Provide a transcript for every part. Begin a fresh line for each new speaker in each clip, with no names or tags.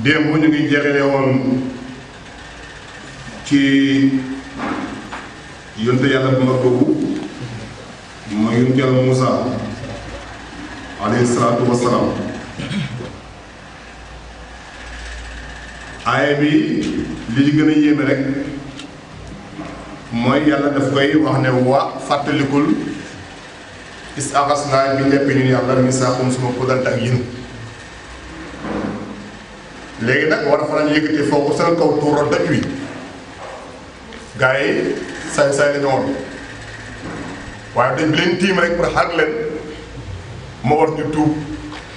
démb ñu ngi jeexale woon ci yonte yàlla bu mag boobu mooy yonte yàlla Moussa alayhi salaatu wassalaam. aaya bi li ci gën a yéeme rek mooy yàlla daf koy wax ne waa fàttalikul is axas naa bi njëkk ñun yàlla misaakum suma kodante ak yéen. léegi nag war a fa nañu yëkkati foofu seen kaw tuura dëkk wi gars yi saay-saay la ñu woon waaye dañ bi leen tiim rek pour xaar leen moo war ñu tuub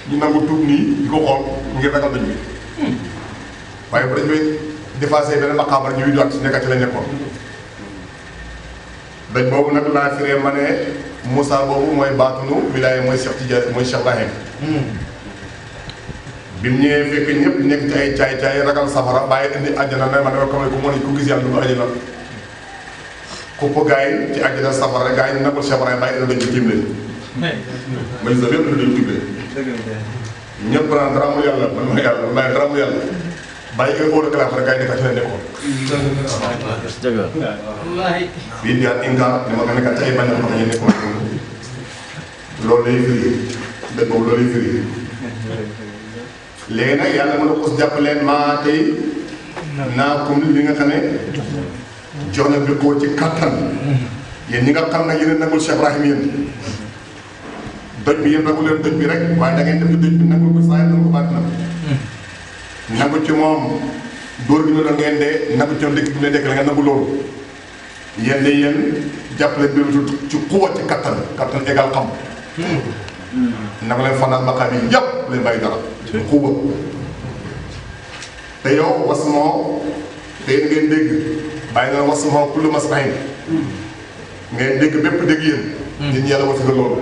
ñu nangu tuub nii di ko xool ngir ragal dëj bi waaye bu dañ koy dépassé benn maqaamar ñuy doot nekkat ci la nekkoon. daj boobu nag laa firee ma ne Moussa boobu mooy baatunu wilaaya mooy Cheikh Tidiane mooy Cheikh Ibrahim. bi mu ñëwee fekk ñëpp nekk ci ay caay-caay ragal safara bàyyi indi àjjana ne ma ne ko ku mën ku gis yàlla du ko àjjana kupp gars yi ci àjjana safara gars yi nagul Cheikh Ibrahim bàyyi indi dañ ci tiim leen ma gis yëpp dañ tiim leen ñëpp naan dara mu yàlla man ma yàlla man dara mu yàlla bàyyi koy óolu kalaaf rek gars yi nekk ci la nekkoon bii diyaat ingaar ni ma ko nekkat ci ay bañ a xam ne nekkoon loolu lay firi dëgg boobu loolu lay firi léegi nag yàlla mën a ko jàpp leen maa tey naa comme li nga xam ne jox na bi koo ci kattan yéen ñi nga xam ne yéen a nangul Cheikh Ibrahim yéen doj bi yéen nangu leen doj bi rek waaye da ngeen def doj bi nangul ko saa yi nangu ko baat na nangu ci moom dóor bi ñu la ngeen dee nangu ci moom dëkk bi ne dekk la nga nangu loolu yéen de yéen jàpp leen bi ci xuwa ci kattan kattan égal xam nanga leen fanaan maqaam yi yëpp leen bàyyi dara xuuba te yow wasmoo te yéen ngeen dégg bàyyi na wasmoo kullu masmahin ngeen dégg bépp dégg yéen nit ñi yàlla wasiga loolu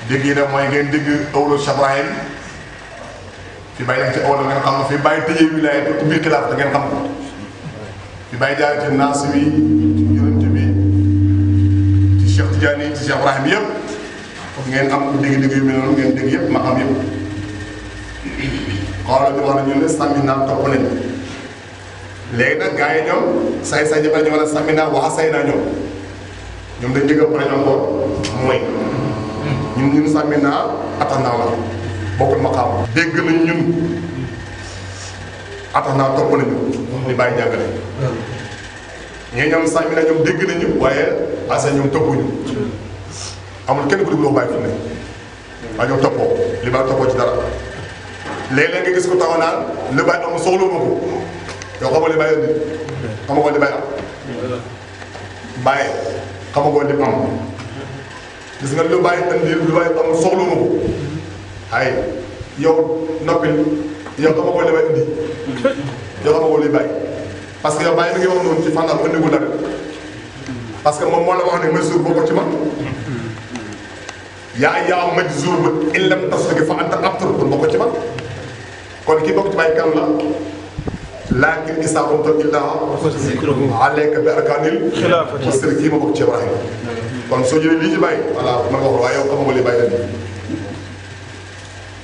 dégg yi nag mooy ngeen dégg awlu Cheikh Ibrahim fi bàyyi nag ci awlu ngeen xam fi bàyyi tëjee wilaaya te ubbi xilaaf da ngeen xam ko fi bàyyi jaar ci naas wi ci yonent bi ci Cheikh Tidiane ci Cheikh Ibrahim yëpp ngeen am dégg-dégg yu mel noonu ngeen dégg yëpp ma xam yëpp xoolal di wax na ñu ne sàmmi naa topp nañ léegi nag gars yi ñoom say-say jëfal ñu wala sàmmi naa waxa say naa ñoom dañ dégg après encore mooy ñun sàmmi naa atax naa la bokkul ma xam dégg nañ ñun atax naa topp nañu di bàyyi jàngale ñee ñoom sàmmi naa ñoom dégg nañu waaye asa ñoom toppuñu amul kenn ku dugg loo bàyyi fi mu ne waaye ñoom toppoo li ma toppoo ci dara léeg-léeg nga gis ko taxaw naan li bàyyi amul soxla ma ko yow xamoo li bàyyi indi xamagoo li bàyyi am bàyyi xamagoo li am gis nga lu bàyyi indi lu bàyyi amul soxla ma ko ay yow noppi yow xamagoo li bàyyi indi yow xamagoo li bàyyi parce que yow bàyyi mi ngi wax noonu ci fànn indi gu dara parce que moom moo la wax ne mesure boo ko ci man yaa majzuub in lam tasluki fa anta abtar kon bokk ci man kon kii bokk ci bàyyi kan la laakin isaabamta illaa alayka bi arkaanil xilaafati kii ma bokk ci Ibrahim kon soo jëlee lii ci bàyyi voilà man nga wax waaye yow xamuma li bàyyi la nii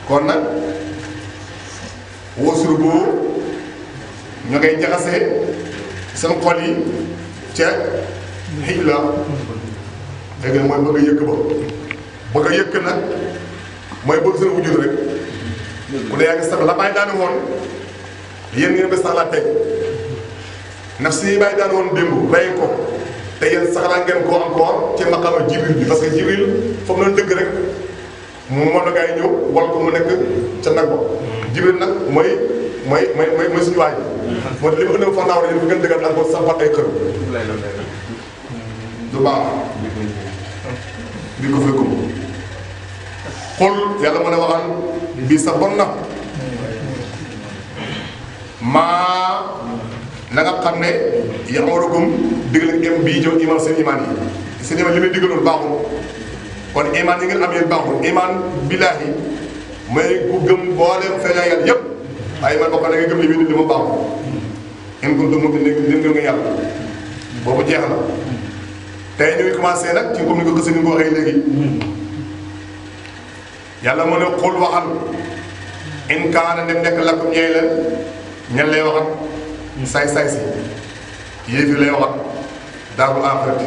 kon nag wasulu boobu ñu ngay jaxase seen xol yi ca xij la léegi nag mooy bëgg a yëkk ba bëgg a yëkk nag mooy bëgg seen wujjul rek ku ne yaa ngi sax la bàyyi daane woon yéen ngeen bés sax la teg naf si bàyyi daane woon démb rey ko te yéen saxlaa ngeen ko encore ci maqaama Jibril bi parce que Jibril foog noonu dëgg rek mu mën a gaa yi ñëw wal ko mu nekk ca nag ba Jibril nag mooy suñu waaj moo tax li ma ëndee fannaaw rek yéen gën dëggal encore sampat ay xër du baax bi ko fekkum xool yàlla mën a waxal bii sa bon na maa na nga xam ne ya'murukum digal ngeen bii jox iman seen iman yi seen iman li muy digaloon baaxul kon iman yi ngeen am yéen baaxul iman billaahi mooy ku gëm booleem feeñaa yàlla yëpp waaye man bokk na nga gëm li muy li ma baaxul in kuntum mu'miniin nga yàlla boobu jeex na tey ñu ngi commencé nag ci comme ni ko gëstu ni ko waxee léegi yàlla mu ne xul waxal in kaana dem nekk lakum ñeey leen ñan lay waxat saay-saay si yéefi lay waxat daarul aaxirati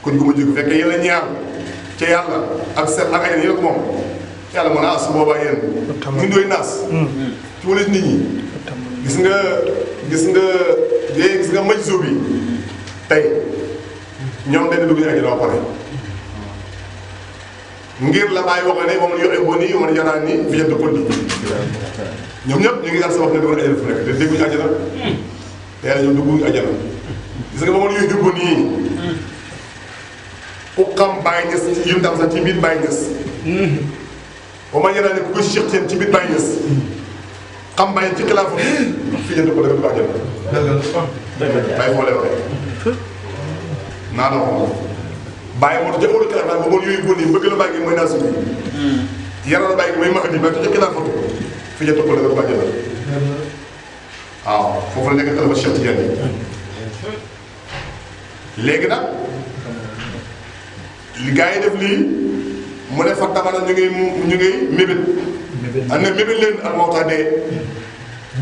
kon gu ma jóg fekkee yéen a ñaar ca yàlla ak seen ak ay yéen ko moom yàlla mën a su boobaa yéen ñu doy naas ci wala nit ñi gis nga maj zoo bi tey ñoom dañu dugg ñu àjjana ba pare ngir la bàyyi wax ne moom la yoxee boni man yaraan ni fi jant pël ñoom ñëpp ñu ngi yàlla sa wax ne dugg àjjana fu nekk te dégguñu àjjana te yàlla ñoom dugguñu àjjana gis nga moom la yoxee boni ku xam Baye Niass ci yim tam sax ci biir Baye Niass ba man yaraan ni ku ko Cheikh Tidiane ci biir Baye Niass xam Baye ci xilaafa fi jant pël dugg àjjana bàyyi foo leen waxee naa la ko bàyyi moo tax jëmale kalaaf naan ba moom yooyu góor yi bëgg la bàyyi gi mooy naa suuf yaral la bàyyi gi mooy Mahdi mais te kalaaf fatu fi ñu toppal la bàjjal waaw foofu la nekk xalifa Cheikh Tidiane léegi nag li gars yi def lii mu ne fa tamana ñu ngi mébét am na mébét leen ak mawtaa dee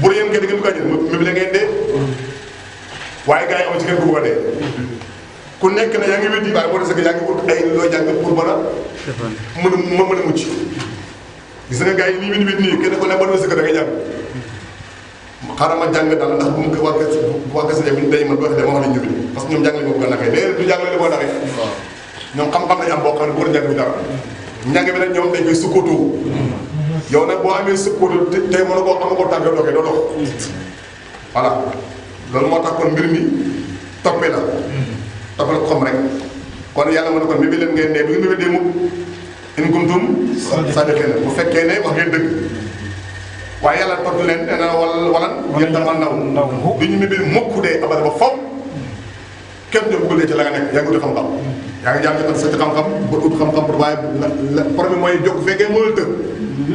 bur yéen ngeen di ngeen ko àjjal mébét la ngeen dee waaye gars yi am ci ngeen ko dee ku nekk na yaa ngi weddi waaye boo desee que yaa ngi ut ay loo jàng pour mën a mucc gis nga gars yi nii wéddi nii kenn ku ne ban wërsëg da ngay jàng xaaral ma jàng daal ndax bu mu ko waa kese day man boo xam ne ma wax la ñu bi parce que ñoom jàngale ko bëgg a naxee déedéet du jàngale boo naxee ñoom xam-xam nañu am boo xam ne boo jàng bi dara njàng bi nag ñoom dañ koy sukkatoo yow nag boo amee sukkatoo tey mën a koo am ko tànk doxee doo dox voilà loolu moo tax kon mbir mi toppee la dafa la ko xam rek kon yàlla mën na kon mébé leen ngeen ne bu ngeen mébé dee mukk in kuntum saadiqiina bu fekkee ne wax ngeen dëgg waaye yàlla tontu leen nee na walan yéen tamal naw du ñu mébé mukk dee abada ba faw kenn du bëggul dee ci la nga nekk yaa ngi uti xam-xam yaa ngi jàng sa ci xam-xam ba ut xam-xam waaye la problème mooy jokk fekkee moo la të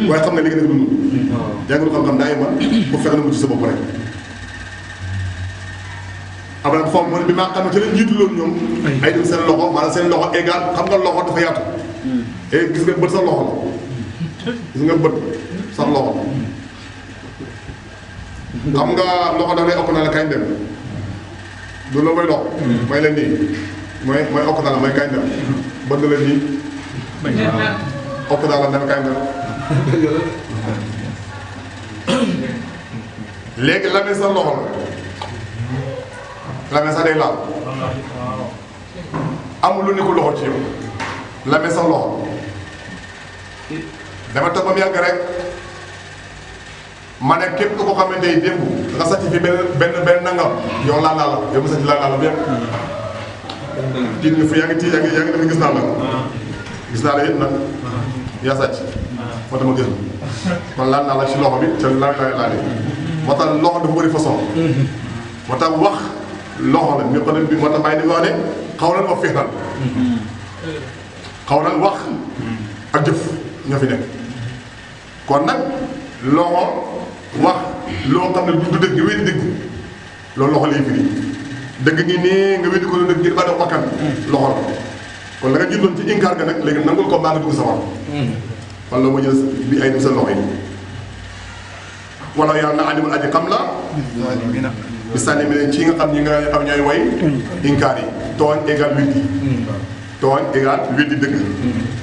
waaye xam nga li nga dëgg dund yaa ngi ut xam-xam daa man pour fexe na mucc sa bopp rek Abraham foofu mooy bi maa xam ne ci lañ jiitu loolu ñoom ay dem seen loxo maanaam seen loxo égal xam nga loxo dafa yaatu et gis nga bët sax loxo la gis nga bët sax loxo xam nga loxo da ngay okk naa la kañ dem du la mooy loxo mooy leen nii mooy okk naa la mooy kañ dem bët na leen nii okk naa la dem kañ dem léegi la ne sa loxo la lame sax day laal amul lu ne ko loxo ci yow lame sax loxo dama toog ba mu yàgg rek ma ne képp ko xamante ni démb nga sàcc fi benn nangam yow laa laal yow mu sàcc laa laal bu yàgg tiit nga fi yaa ngi tiit yaa ngi def gis naa la it nag yaa sàcc moo tax ma gis kon laal naa la ci loxo bi te laal moo tax loxo dafa bëri façon moo tax wax loxo la mi ko bi moo tax bàyyi di wax ne xaw lan wax fiix lan xaw lan wax ak jëf ñoo fi nekk kon nag loxo wax loo xam ne du dëgg nga wéy dëgg loolu loxo lay firi dëgg ngi nii nga wéy ko lu dëgg ngir ba def bakkan loxo la kon la nga jiitoon ci inkaar ga nag léegi nangul ko mbaa nga dugg sa war kon loolu moo jël bi ay dem sa loxo yi wala yàlla na alimul aji xam la bi sànni mi ne ci nga xam ñi nga xam ñooy way inkaar yi tooñ égal weddi tooñ égal weddi dëgg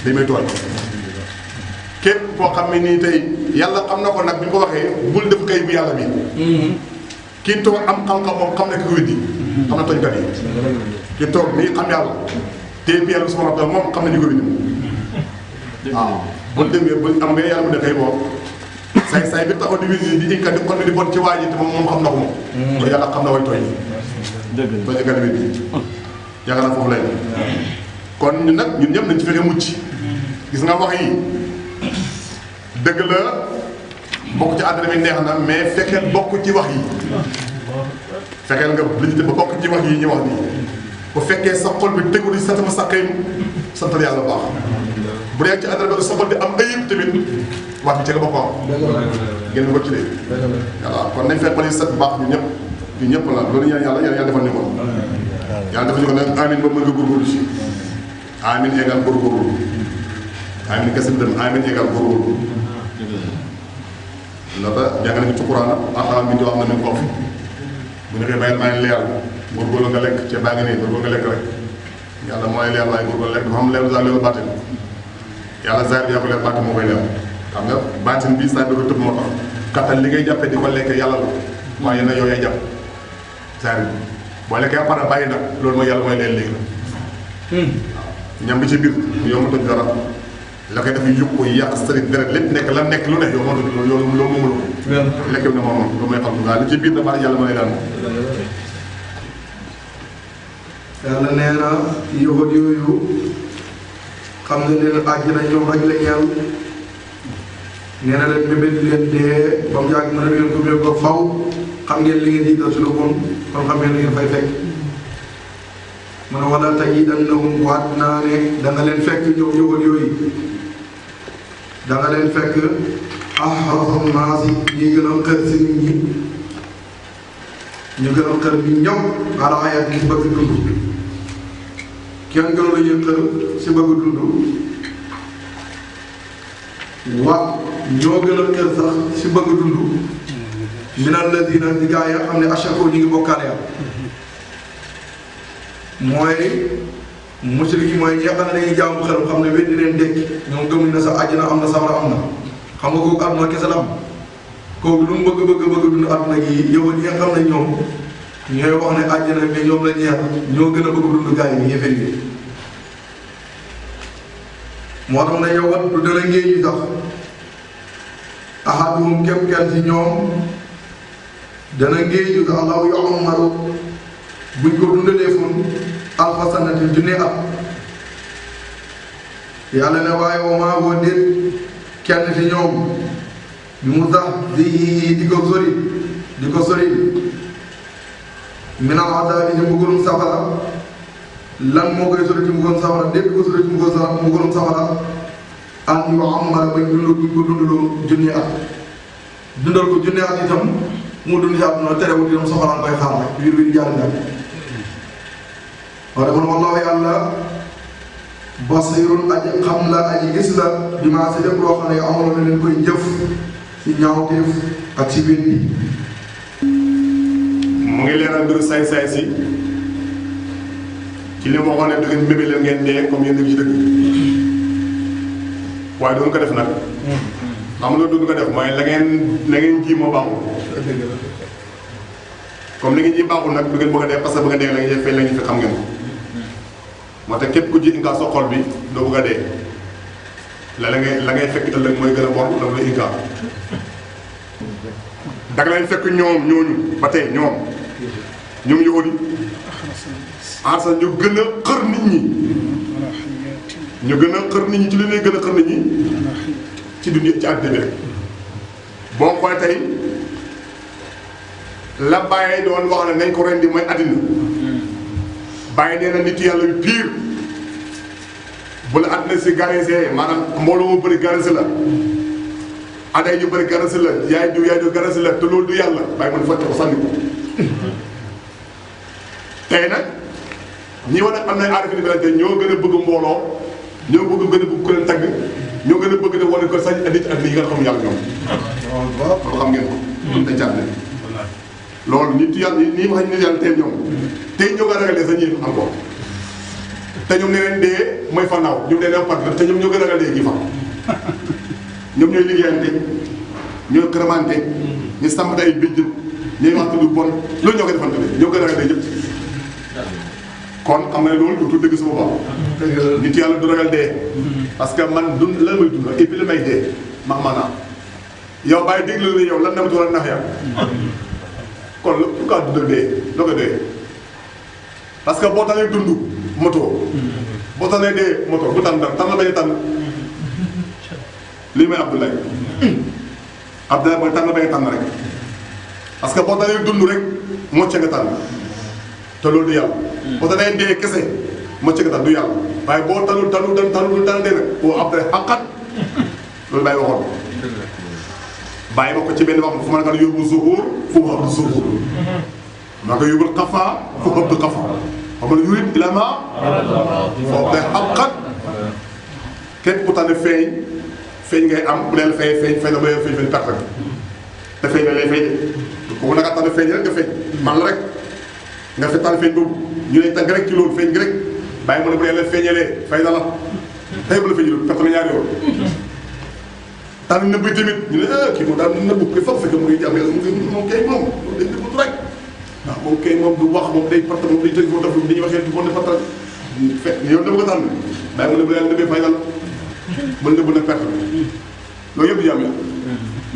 dañ may tooñ képp koo xam ne nii tey yàlla xam na ko nag bi ñu ko waxee bul def kay bu yàlla bi kii toog am xam-xam moom xam ne ko weddi xam na tooñkat yi kii toog nii xam yàlla te bi yàlla subhanahu wa taala moom xam na ñu ko weddi waaw bul demee bu am nga yàlla mu ne kay boobu say bi taxaw di wér di inka di kon di bon ci waa ji te moom xam na ko moom. kon yàlla xam na way tooy. dëgg la tooy inka di wér yaakaar naa foofu lay kon ñun nag ñun ñëpp nañ ci fexe mucc gis nga wax yi dëgg la bokk ci àddina bi neex na mais fexeel bokk ci wax yi fexeel nga lijjite ba bokk ci wax yi ñu wax nii bu fekkee sa xol bi tegu di sant ma saqeem santal yàlla bu baax bu dee ci àddina bi sa xol bi am ayib tamit. wax bi ci la boppam. génn ko ci de. voilà kon nañ fekk xol yi set bu baax ñu ñëpp la loolu ñaan yàlla defal ñu ko. yàlla defal ñu ko nag amin boobu mën nga góorgóorlu si. amin égal góorgóorlu. amin kese bi dem amin égal góorgóorlu. ndaxte jàng nañu ci Quran ata mi di wax na min ko bu ñu xëy bàyyil maa ngi leeral góorgóorlu nga lekk ca baa ngi nii góorgóorlu nga lekk rek yàlla mooy leer waaye góorgóorlu lekk dafa am leeru saa leeru baatin yàlla zaahir bi yaa ko leer baatin moo koy leer xam nga baatin bi saa dafa tëb moo tax kattan li ngay jàppee di ko lekk yàlla la waaye nag yow yaay jàpp zaahir bi boo lekkee ba pare bàyyi nag loolu mooy yàlla mooy leen léegi nag waaw ñam bi ci biir yow ma toj dara la koy def yóbbu ko yàq sëriñ deret lépp nekk la nekk lu ne yow moo toj loolu moomul ko lekk bi ne moom lu may xam nga li ci biir dafa yàlla mooy daan
yàlla nee na yahud yooyu xam nga leen àjjana ñoom rek la ñeel nee na leen bébét leen dee ba mu yàgg mën a leen ko mel ko faw xam ngeen li ngeen jiital ci lu bon kon xam ngeen li ngeen fay fekk mu ne wala tajidannahum waat naa ne da nga leen fekk ñoom yahud yooyu da nga leen fekk ahrasa naasi ñi gën a xër si nit ñi ñu gën a xër bi ñëw ala ayat yi bëgg dund kenn gënu la ñuy xër si bëgg dund ñoo gën a xër sax si bëgg dund min alladina di gaa ya xam ne ashrakoo ñu ngi bokkaale yàlla mooy mushrik yi mooy ñi nga xam ne dañuy jaamu xelam xam ne weddi leen dekki ñoom gëmuñ na sax àjjana am na sawara am na xam nga kooku àdduna kese la am kooku lu mu bëgg dund àdduna gi yow ñi nga xam ne ñoom ñooy wax ne àjjana bi ñoom la ñeex ñoo gën a bëgg dund gaa yi yëfee yi moo tax ne yow wat du dana ngéej yi sax ahaduhum képp kenn ci ñoom dana ngéeju sax allahu yu'ammaru buñ ko dundalee fun alfa sanatin junne at yàlla ne waaye wa maa huwa déet kenn ci ñoom bi mu sax di ko sori min al adaabi ci mbugalum safara lan moo koy sori ci mbugalum safara déet di ko sori ci mbugalum safara an yu'ammara bañ dundal buñ ko dundaloo junne at dundal ko junne at itam mu dund ci àdduna terewul itam soxalaan koy xaar rek wiir wiir jàll jàll waaye man wallaahu yàlla basirun aji xam la aji gis la bi maa si lépp loo xam ne amoon na leen koy jëf ci ñaawteef ak ci wét bi
mu ngi leeral mbiru saay-saay si ci li ma waxoon ne du ngeen mébé leen ngeen dee comme yéen ci dëgg waaye doon ko def nag xam nga doon ko def mooy la ngeen ji moo baaxul comme li ngeen ji baaxul nag du ngeen bëgg a dee parce que bëgg a dee la ngeen fay la ngeen fi xam ngeen ko moo tax képp ku ji inkaa sa xol bi doo bëgg a dee la ngay fekk ëllëg mooy gën a bon la la inkaa da nga leen fekk ñooñu ba tey ñoom yahudi ansa ñu gën a xër nit ñi ñu gën a xër nit ñi ci li lay gën a xër nit ñi ci dunya ci àddina bi boo xoolee tey la bàyyi doon wax ne nañ ko rendi mooy àddina bàyyi nee na nit yàlla yu pire bu la àddina si garesee maanaam mbooloo mu bëri garese la aday ñu bëri garese la yaay du garese la te loolu du yàlla bàyyi mën fàtte ko sànni ko tey nag ñi war a am na aarif ni te ñoo gën a bëgg mbooloo ñoo gën a bëgg ku leen tagg ñoo gën a bëgg de wane ko sañ nit ak lii nga xam yàlla ñoom loolu xam ngeen ko dañ càat ne loolu nit yàlla nii wax nit yàlla tey ñoom tey ñoo gën a ragalee sa ñi encore te ñoom ne leen dee mooy fannaaw ñoom dee na part te ñoom ñoo gën a ragalee gi fa ñoom ñooy liggéeyante ñooy këramante ñu sàmm ay béjjën ñooy waxtu lu bon loolu ñoo koy defante ñoo gën a ragalee ñëpp kon xam nga ne loolu du dëgg sama bopp nit yàlla du ragal dee parce que man du lan may dund et puis li may dee maanaam yow bàyyi dégg la yow lan namatu wala nax ya kon pourquoi dundal dee loo koy dee parce que boo tanee dund moto boo tanee dee moto bu tànn dara tànn bañ a tànn lii may Abdoulaye mooy tànn bañ a tànn rek parce que boo tanee dund rek mocce nga tànn te loolu du yàlla boo tanee dee kese mocce nga tànn du yàlla waaye boo tànnul dee nag boo Abdoulaye xaqat loolu bàyyi waxoon bàyyi ma ko ci benn wax fu ma ne yóbbu zuhur fu mu xam zuhur maa ko yóbbul xafa fu mu xam xafa xam nga yurit ila ma foofu day xaqat képp ku tànn feeñ ngay am bu leen feeñ na ba feeñ perte te feeñ la lay feeñ boobu nag tànn feeñ rek nga feeñ man la rek nga fe tànn feeñ boobu ñu lay tànk rek ci loolu feeñ gi rek bàyyi mu ne bu yàlla feeñalee fay na la tey bu la feeñalul perte la ñaari yoon tànn nëbb yi tamit ñu ne kii moom daal nëbb ko fa fekk mu ngi jàmm yàlla moom kay moom day nëbb rek waaw moom kay moom du wax moom day perte moom day tëj foofu def dañuy waxee du ko ne perte fe yow nëbb ko tànn bàyyi mu ne bu yàlla nëbbee fay na la ba nëbb na perte loolu yëpp du jàmm yàlla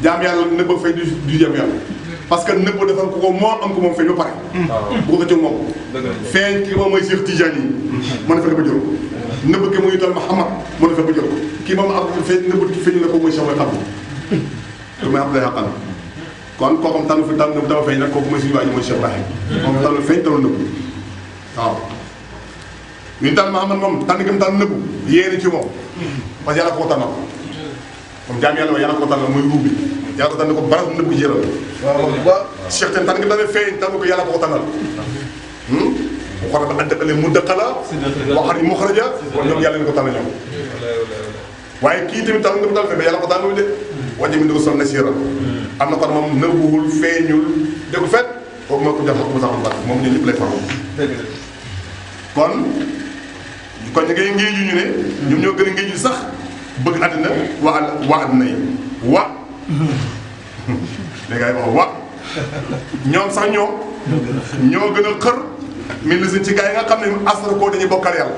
jaam yàlla nëbb fay du jàmm yàlla parce que nëbb dafa ko ko moom am ko moom feeñ ba pare bu ko ci moom feeñ ki moom mooy Cheikh Tidiane yi mën na fexe ba jël ko nëbb ki muy tal Mahamad mën na fexe ba jël ko kii moom am feeñ nëbb ki feeñ na ko mooy Cheikh way xam lu may Abdoulaye Xaqan kon kooku tànn fi tànn nëbb dama feeñ nag kooku mooy suñu waa ji mooy Cheikh Ibrahim moom tànn feeñ tànn nëbb waaw ñu tal Mahamad moom tànn gi mu tànn nëbb yéene ci moom parce que yàlla koo tànnal moom jaam yàlla yàlla ko tànnal mooy ruub bi yàlla ko tànn ko baras nëbb jëral
waaw
Cheikh ten tànn gi tànn feeñ tànn ko yàlla ko tànnal mu xool ba àddaqale mu dëqala waxar yi mu xaraja wala ñoom yàlla ni ko tànn ñoom waaye kii tamit tànn nga mu tànn fe ba yàlla ko tànnul de waje mi ni ko sol nasira am na kon moom nëbbuwul feeñul déggu fet kooku moo ko jox ko saxam bat moom ñu ñëpp lay faru kon ñu ngay ngéeju ñu ne ñoom ñoo gën a ngéeju sax bëgg àddina waa àddina yi léegi ay wax ñoom sax ñoo gën a xër min li ci gars yi nga xam ne asra koo dañuy bokkal yàlla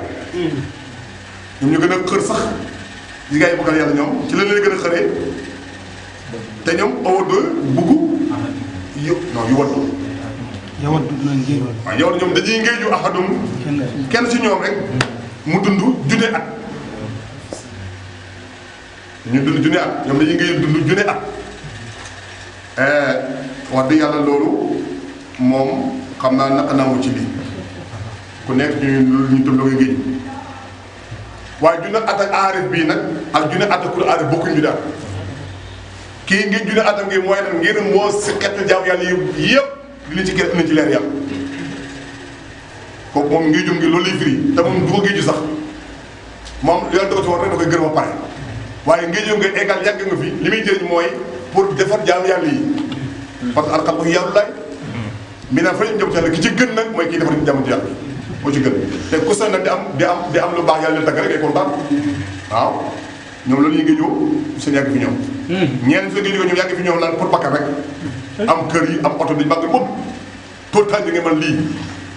ñoom ñu gën a xër sax yi gars yi bokkal yàlla ñoom ci la leen gën a xëree te ñoom awadoo bugg yu waddu waaw yow ñoom dañuy ngéeju ahadum kenn ci ñoom rek mu dund junne at ñu dund junne at ñoom dañuy ngéeju dund junne at wax dëgg yàlla loolu moom xam naa naka nangu ci lii ku nekk ñu tëb loo géej waaye junne at ak aarif bii nag ak junne at ak ku aarif bokkuñ ñu daal kii ngir junne atam ngi mooy nag ngir moo si xeetu jaam yàlla yëpp li ci gën indi ci leer yàlla kooku moom ngi jum ngi loolu lay firi te moom du ko géeju sax moom yàlla dogal ci war rek da koy gërëm a pare waaye ngi jum nga égal yàgg nga fi li muy jëriñ mooy pour defar jaam yàlla yi parce que alxam ko yàlla laay mi naan fa ñu jëm ci yàlla ki ci gën nag mooy kii defar jaam ci yàlla moo ci gën te ku sañ nag di am lu baax yàlla leen tagg rek ay kontaan waaw ñoom loolu ñu ngi ñëw seen yàgg fi ñoom ñeneen su ngi ñëw ñoom yàgg fi ñoom naan pour bakkan rek am kër yi am oto di bàgg moom tout le temps ñu ngi mën lii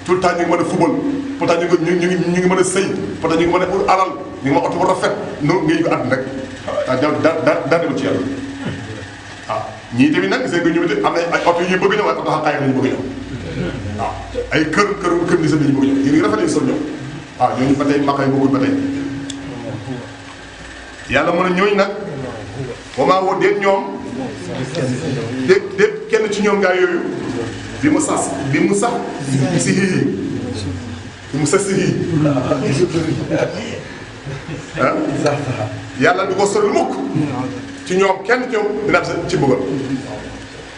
tout le temps ñu ngi mën a fubal tout le temps ñu ngi mën a sëy tout le temps ñu ngi mën a ur alal ñu ngi mën oto bu rafet noonu ngi ko àdd rek daa delu ci yàlla waaw ñii tamit nag c'est que ñu am na ay oto yu bëgg ñëw waaye oto xaqaay lañu bëgg ñëw waaw ay kër ni sa lañu bëgg ñëw yéen ngi rafet lañu sol ñëw waaw ñooñu ba tey maqay bëggul ba tey yàlla mën a ñooñu nag wamaa woo déet ñoom déet kenn ci ñoom gaa yooyu bi mu sax si hii bi mu sax si hii ah yàlla du ko sol mukk ci ñoom kenn ci ñoom dina am ci mbugal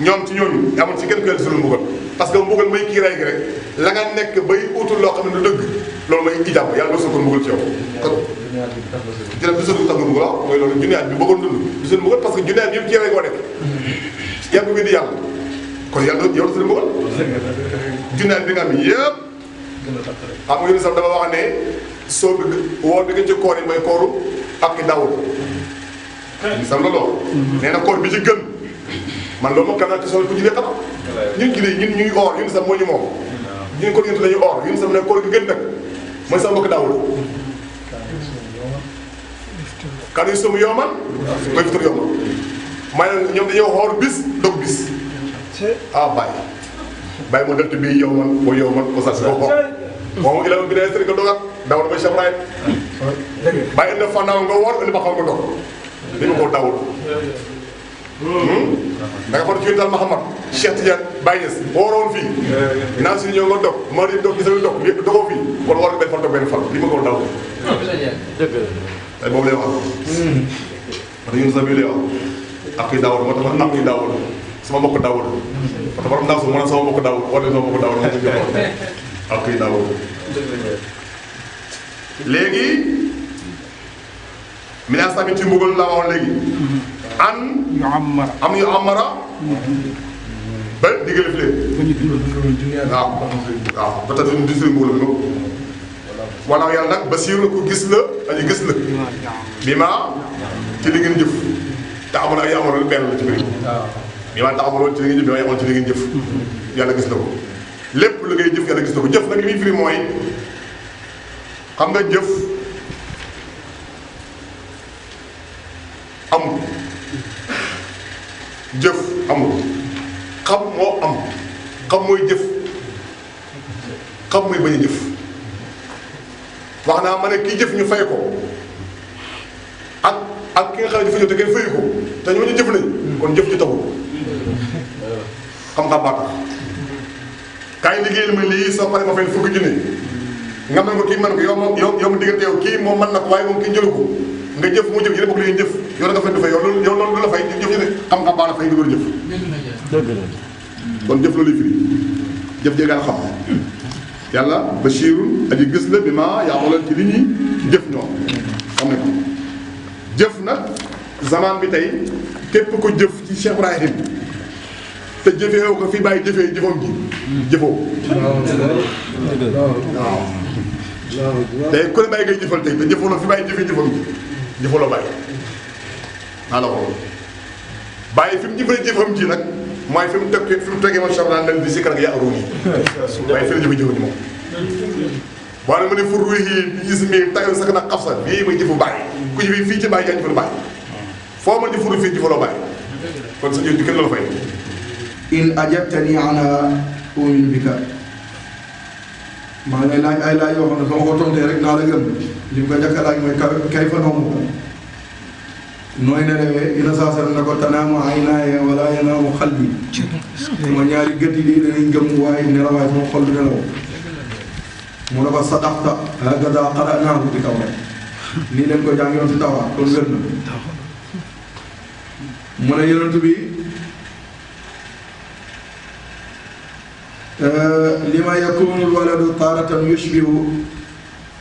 ñoom ci ñooñu amul ci kenn ku yàlla sol mbugal parce que mbugal may kii ray gi rek la nga nekk bay utul loo xam ne du dëgg loolu may ijàmm yàlla doo sol ko mbugal ci yow kon dina du sol tax nga mbugal waaw mooy loolu junne at bi bëggoon dund du sol mbugal parce que junne at yëpp ci yow koo nekk yàgg bi di yàlla kon yàlla yow du sol mbugal junne at bi nga am yëpp xam nga yéen sax dama wax ne soo bëgg woor bi nga ci koor yi mooy kooru ak ki dawul sax loolu nee na koor bi ci gën man loolu moom kan naa ci sol ku ci dee xam ñun jullit ñun ñuy or ñun sax moo ñu moom ñun ko ñun dañuy or ñun sax ne koor gi gën nag mooy sax mbokk dawul kan yu sum yooman mooy fitur yooman may ñoom dañoo xoor bis dog bis bàyyi mu dëlt bi yowman boo yowman ko sax si ko moom ila bi ne sëriñ nga dogat dawul ba Cheikh Ibrahim bàyyi indi fannaaw nga woor indi ba xam nga dog li ma ko dawul da nga fa ci dal Mahamad Cheikh Tidiane Baye Niass wooroon fii naan si ñëw nga dog moo di dog gisal dog yëpp dogoo fii wala war benn fan dog benn fan li ma ko dawul tey boobu lay wax parce que ñun sax bii lay wax ak kii daawul moo tax man am kii daawul sama mbokk daawul parce que borom daaw su ma ne sama mbokk daawul wala sama mbokk daawul moom ñu ak kii daawul léegi mi naa tamit ci mbugal laa waxoon léegi an am yu amara ba diggale fi leen waaw ba tax ñu disiri mbooloo mi wala yàlla nag basiir ko gis la aji gis la bi ma ci li ngeen jëf te amul ay amaloon benn la ci biir bi ma te amaloon ci li ngeen jëf bi ma amoon ci li ngeen jëf yàlla gis na ko lépp lu ngay jëf yàlla gis na ko jëf nag li muy firi mooy xam nga jëf amul jëf amul xam moo am xam mooy jëf xam mooy bañ a jëf wax naa ma ne kii jëf ñu fay ko ak ki nga xam ne dafa ñëw te kenn fayu ko te ñooñu jëf nañ kon jëf ci taxul xam-xam baa tax kaay liggéeyal ma lii soo paree ma fay fukki junni nga mën ko kii mën ko yow ma diggante yow kii moom mën na ko waaye moom kii jëlu ko nga jëf mu jëf yéen bokk li ngeen jëf yow da nga fay du fay yow loolu la fay jëf ñu ne xam-xam baa la fay nga door jëf kon jëf loolu firi jëf jee gaan xam yàlla bashirun aji gis la bi ma yaamaloon ci li ñuy jëf ñoom xam ne ko jëf nag zaman bi tey képp ko jëf ci Cheikh Ibrahim te jëfeewoo ko fi bàyyi jëfee jëfam ji jëfoo waaw tey ku ne bàyyi ngay jëfal tey te jëfaloo fi bàyyi jëfee jëfam ji jëfaloo bàyyi naa la ko bàyyi fi mu jëfee jëfam ji nag mooy fi mu tegee ma Cheikh Ibrahim di si kan nga yaa aroon yi waaye fi la jëfe jëfam ji moom boo ne ma ne fur ruuxi bi gis mi tagal sax nag xaf sa bii may jëfu bàyyi ku jëfee fii ci bàyyi yaa jëfal bàyyi foo ma di furu fii jëfaloo bàyyi kon sa jëf di kenn la fay
in ajabtani ana umin bika maa ngi lay laaj ay laaj yoo xam ne sama ko tontee rek naa la gëm li mu ko njëkk a laaj mooy kay fa noomu nooy nelawee ina saasal na ko tanaamu aynaaya wala yanaamu xalbi sama ñaari gët yi danañ gëm waaye nelawaay sama xol du nelaw mu ne ko sadaqta hakaza qara'naahu bi tawraat nii leen ko jàngoon si tawraat kon wér na mu ne yonent bi lima yakunu alwaladu taaratan yushbihu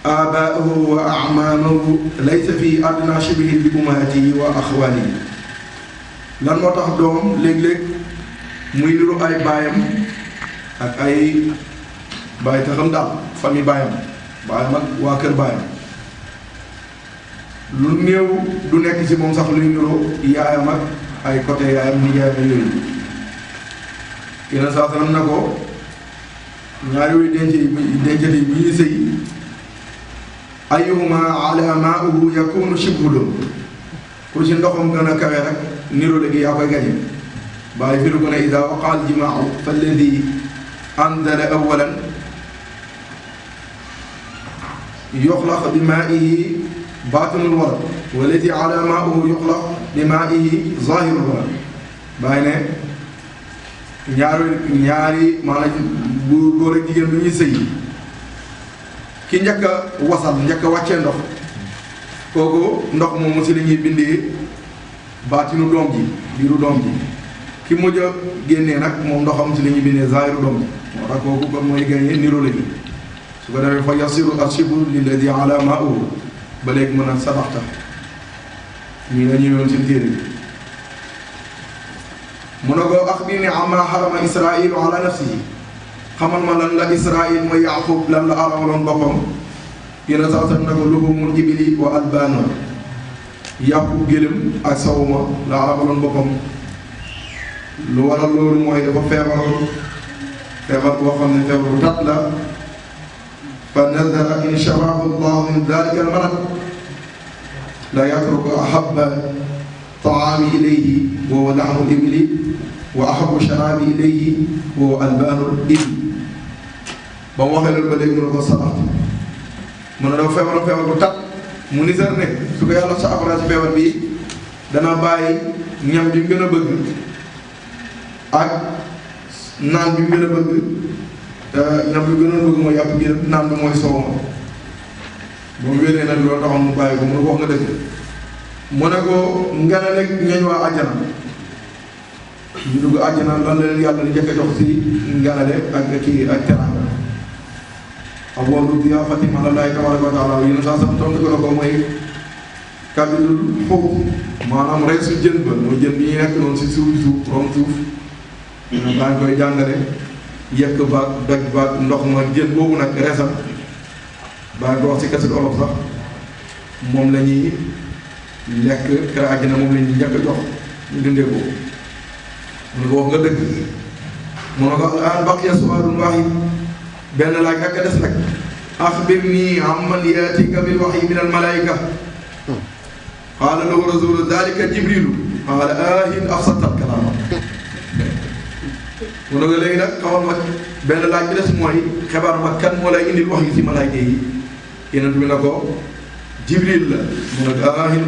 aabaahu wa acmaamahu laysa fi adna shibhin bi ummahatihi wa axwaanihi lan moo tax doom léeg-léeg muy niru ay baayam ak ay baay taxam daal famille baayam ak waa kër baayam lu néew du nekk ci moom sax luy niru yaayam ak ay côté yaayam nijaayam yooyu yeneen saa sanam na ko ñaari yooyu dencati bi ñuy sëy ayuhuma ala maa'uhu yakunu shibhulum ku ci ndoxam gën a kawe rek niru léegi yaa koy gañe bàyyi firu ko ne ida waqa al jimaau fa alladi andala awalan yuxlaq bi maa'ihi baatinul walad walladi ala maa'uhu yuxlaq bi maa'ihi zahirul walad bàyyi ne ñaari maanaam bu góor ak jigéen bi ñuy sëy ki njëkk a wasal njëkk a wàccee ndox kooku ndox moomu si la ñuy bindee baatinu doom ji biiru doom ji ki mujj a génnee nag moom ndoxam si la ñuy bindee zaahiru doom ji moo tax kooku kon mooy gagné niro la ji su ko defee fa yasiru ashibu lilladi ala ma'uhu ba léegi mën a sadaxta ñii la ñëwoon si téere bi mu ne ko axbirni amma harama israilu ala nafsihi xamal ma lan la israil mooy yaqub lan la arawaloon boppam yéen a saa sax na ko luhumul ibili wa albaana yàpp gëlëm ak sawuma la arawaloon boppam lu waral loolu mooy dafa feebar boo xam ne feebar bu tat la fa nazara in shafahu llahu min dalika almarad la yatruku ahabba taami ilayhi wa huwa lahmu ibili wa ahabu sharabi ilayhi wa huwa albaanul ibli ba mu waxee loolu ba léegi mu ne ko sabax mu ne dafa feebar bu tat mu nisar ne su ko yàlla sa afra ci feebar bi dana bàyyi ñam bi mu gën a bëgg ak naan bi mu gën a bëgg ñam bi gën a bëgg mooy yàpp gi naan bi mooy soow ma ba mu wéree nag loolu taxoon mu bàyyi ko mu ne ko wax nga dëgg mu ne ko nga ne nag ñooñ waa àjjana ñu dugg àjjana lan la leen yàlla di njëkk a jox si nganale ak kii ak teraanga awwalu diyaafatin ala llaahi tabaaraka wa taala yéen saa sam tontu ko la ko mooy kabidul xóob maanaam reesu jën ba mooy jën bi ñu nekk noonu si suuf rom suuf daa ngi koy jàngale yekk baag doj baag ndox ma jën boobu nag reesam baa ngi ko wax si kasit olof sax moom la ñuy lekk kër àjjana moom la ñuy njëkk a jox ñu dundee ko mu ne ko wax nga dëgg mu ne ko al baqiya su'aalun waahid benn laaj nag a des nag axbirnii amman yaatika bil wahyi min al malaayika qaala lahu rasuulu daalika jibriilu qaala aahin afsadta al kalaama mu ne ko léegi nag xamal ma benn laaj bi des mooy xibaar ma kan moo lay indil wax yi ci malaayika yi yeneen bi na ko jibril la mu ne ko aahin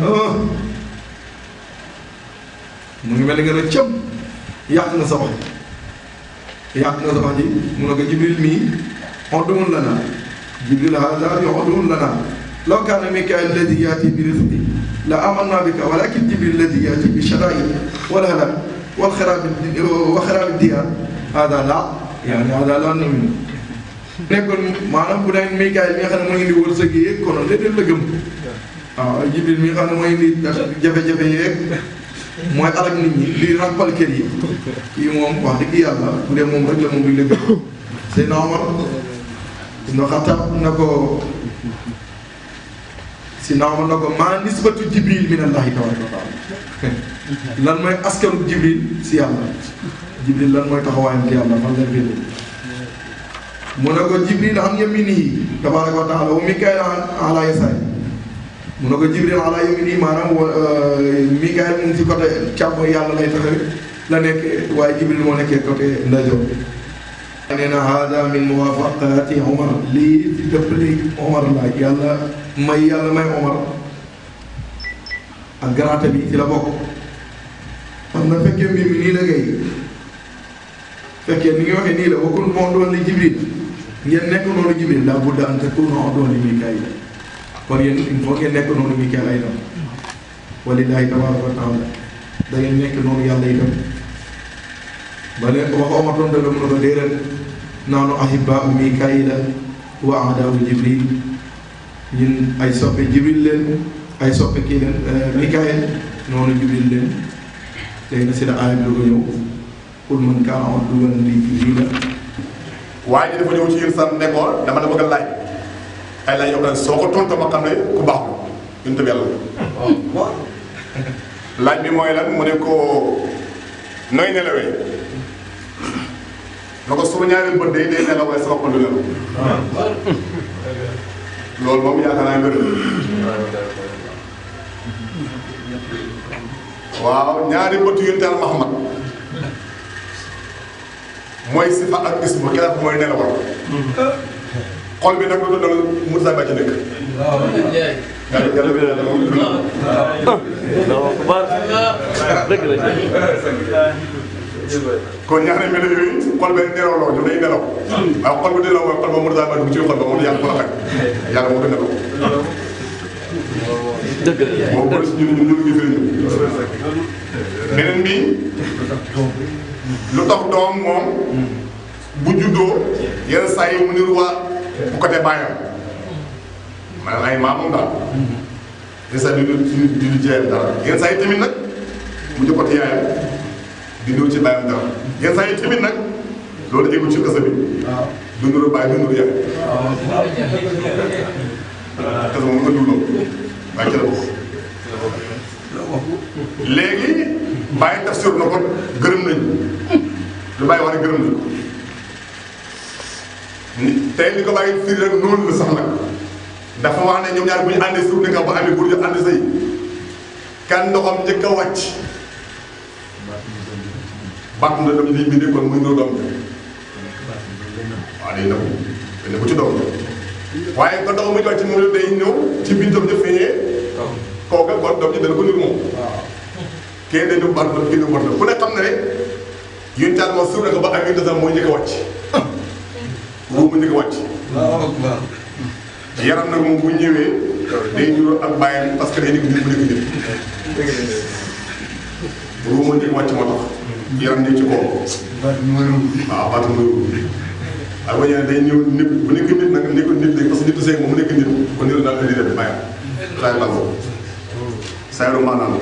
mu ngi mel ni nga ne cëm yàq nga sa wax ji mu ne ko jibril mii ud'un lana jibril haada ud'un lana law kaana mikaayil alladi yaati bi rizqi la amanna bika walakin jibril alladi yaati bi shadaa'id wal halak wal xaraabi diyaar haada laa nu'minu nekkoon maanaam bu dee mikaayil mi nga xam ne moo indi wërsëg yeeg konoon léeg-léeg la gëm waaw jibril mi nga xam ne moo indi jafe-jafe yeeg mooy alak nit ñi lii ràmpal kër yi kii moom wax dëgg yàlla bu dee moom rek la moom duñ la gëm Seydina Omar ibn Xattaab na ko maa nisbatu jibril min allahi tabaraka wa taala lan mooy askanu jibril si yàlla jibril lan mooy taxawaayam ci yàlla fan la féete mu ne ko jibril an yaminihi tabaraka wa taala wa mikaayil ala yasaari mu ne ko jibril ala yaminihi maanaam mikaayil mu ngi si côté càmm yàlla lay taxaw la nekk waaye jibril moo nekkee côté ndajoor nee na hada min muwafaqati Omar lii ci dëppale Omar la yàlla may Omar ak garaate bi ci la bokk xam na fekkee mbir mi nii la ngay fekkee ni ngi waxee nii la bokkul moo doon li jibril ngeen nekk noonu jibril la budda an takunu doon li mikaayil kon yéen il faut ngeen nekk noonu mikaayil ay dam walillahi tabaraka wa taala da ngeen nekk noonu yàlla itam ba ne wax Omar doon dëgg mu ne ko déedéet naanu ahibbaau mikaayila wa aadaau jibril ñun ay soppe jibril leen ay soppe kii leen mikaayil noonu jibril leen léegi na si la aaya bi doog a ñëw qul man kaana aduwwan li jibrila
waaye ji dafa ñëw ci yéen sax ne ko dama la bëgg a laaj ay laaj yoo xam ne soo ko tontu ma xam ne ku baax ñun tam yàlla laaj bi mooy lan mu ne ko nooy nelawee na ko suma ñaari bët day nelaw waaye sama xol du nelaw loolu moom yaakaar naa wér waaw ñaari bëtu yonent Yàlla Muhammad mooy sifa ak ismu keneen mooy nelawal xol bi nag lu doon Moussa Ba ci nekk. kon ñaari melo yooyu xol ba nelawloo ñu day nelaw waaw xol bu nelaw mooy xol ba Moussa Ba dugg ci xol ba moom yàlla ko la xaj yàlla moo ko nelaw. dëgg la moom mooy ñu ngi firi ñu. beneen bi lu tax doom moom bu juddoo yenn saa yi mu niru waa bu côté baayam maanaam ay maamam daal yenn saa yi di jeeyam dara yenn saa yi tamit nag mu jëm côté yaayam di niru ci baayam dara yenn saa yi tamit nag loolu eggul ci kasa bi du niru baay du niru yaay kasa moom nga dul waaye ci la bokk léegi bàyyi tafsir na ko gërëm nañu lu bàyyi wax ne gërëm nañu ko tey li ko bàyyi firi rek noonu la sax nag dafa wax ne ñoom ñaar bu ñu àndee suuf ni nga ba amee bu ñu ànd say kan ndoxam njëkk a wàcc bàtt na dem lii bindee kon muy noo doom waaw day dem bu ci doom waaye ko ndox muy wàcc moom la day ñëw ci bintam ja feeñee kooka kon doom ji dana ko niru moom kii day ñëw bàtt na kii ñëw bàtt na ku ne xam ne rek yéen taal moom suuf na ko ba amee deux ans mooy njëkk a wàcc ruum mu njëkk a wàcc yaram nag moom bu ñëwee day ñuroo ak bàyyam parce que day nekk nit bu nekk nit ruum mu njëkk a wàcc moo tax yaram nekk ci kaw waaw baatu mooy ruum waaye boo ñëwee day ñëw nit bu nekk nit nag nekk nit léegi parce que nit sëy moom mu nekk nit kon niru daal indi dem bàyyam saa yu sayru maanaam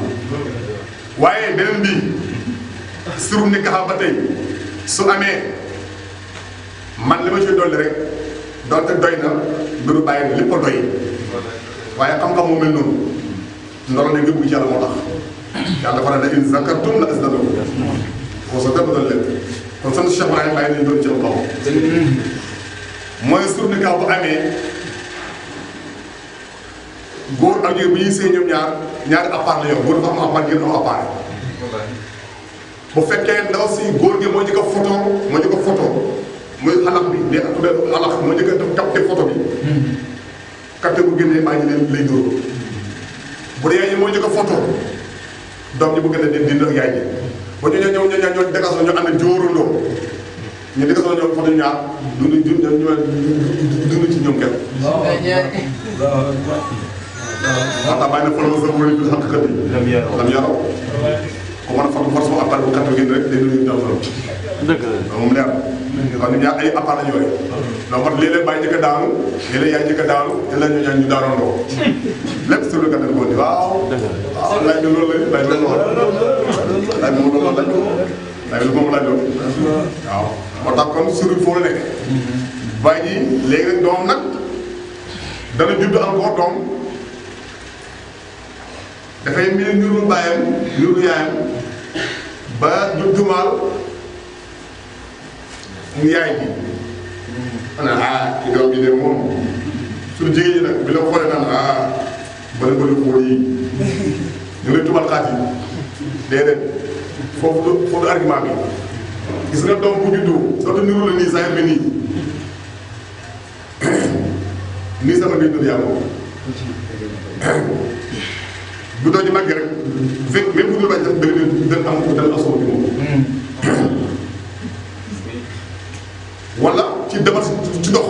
waaye beneen bi suru ni gaxa ba tey su amee man li ma ciy dolli rek doonte doy na mbiru bàyyi lépp a doy waaye xam-xam moo mel noonu ndoro ne nga bëgg ci yàlla moo tax yàlla dafa ne in zakartum la azidannakum kon sa dëpp doon leen kon sant Cheikh Ibrahima bàyyi nañ doon ci kaw mooy suru ni gaxa bu amee góor ak jigéen bu ñuy sëy ñoom ñaari appareil la yor góor dafa am appareil jigéen am appareil bu fekkee ndaw si góor gi moo njëkk a photo muy xalaat bi day tuddee xalaat moo njëkk a capté photo bi capté bu génnee baa ngi leen lay dóor bu dee yaay ji moo njëkk a photo doom ji bu gën a dindi ak yaay ji ba ñoo dégasoo ñu ànd jóorandoo ñu dégasoo ñoo photo ñaar dund ci ñoom kenn moo tax bàyyi na folo sa wóor yi xam xët yi lam yaraw ko mën a fam force bu appareil bu capté génn rek day nuyu daw solo dëgg la moom leer xam ne ñaar ay appareil la ñu yore donc man léeg-léeg bàyyi njëkk a daanu léeg-léeg yaay njëkk a daanu te la ñu daanoondoo lépp sur le canal boo di waaw laaj bi loolu la laaj bi moom laaj loolu waaw moo tax kon sur foo la nekk bàyyi ji léegi nag doom nag dana judd encore doom dafay mel niru bàyyam niru yaayam ba ñu dumaal mu yaay ji xanaa ki doom bi de moom suñu jigéen ñi nag bi la xoolee naan bëri xóol yi ñu lay tumal xaat yi déedéet foofu argument bi gis nga doom bu juddu surtout niru la nii saa bi nii sama ngay dund yàlla bu doon ñu màggee rek fekk même bu dul bañ sax dana am ko dana asoo ci moom wala ci demal ci dox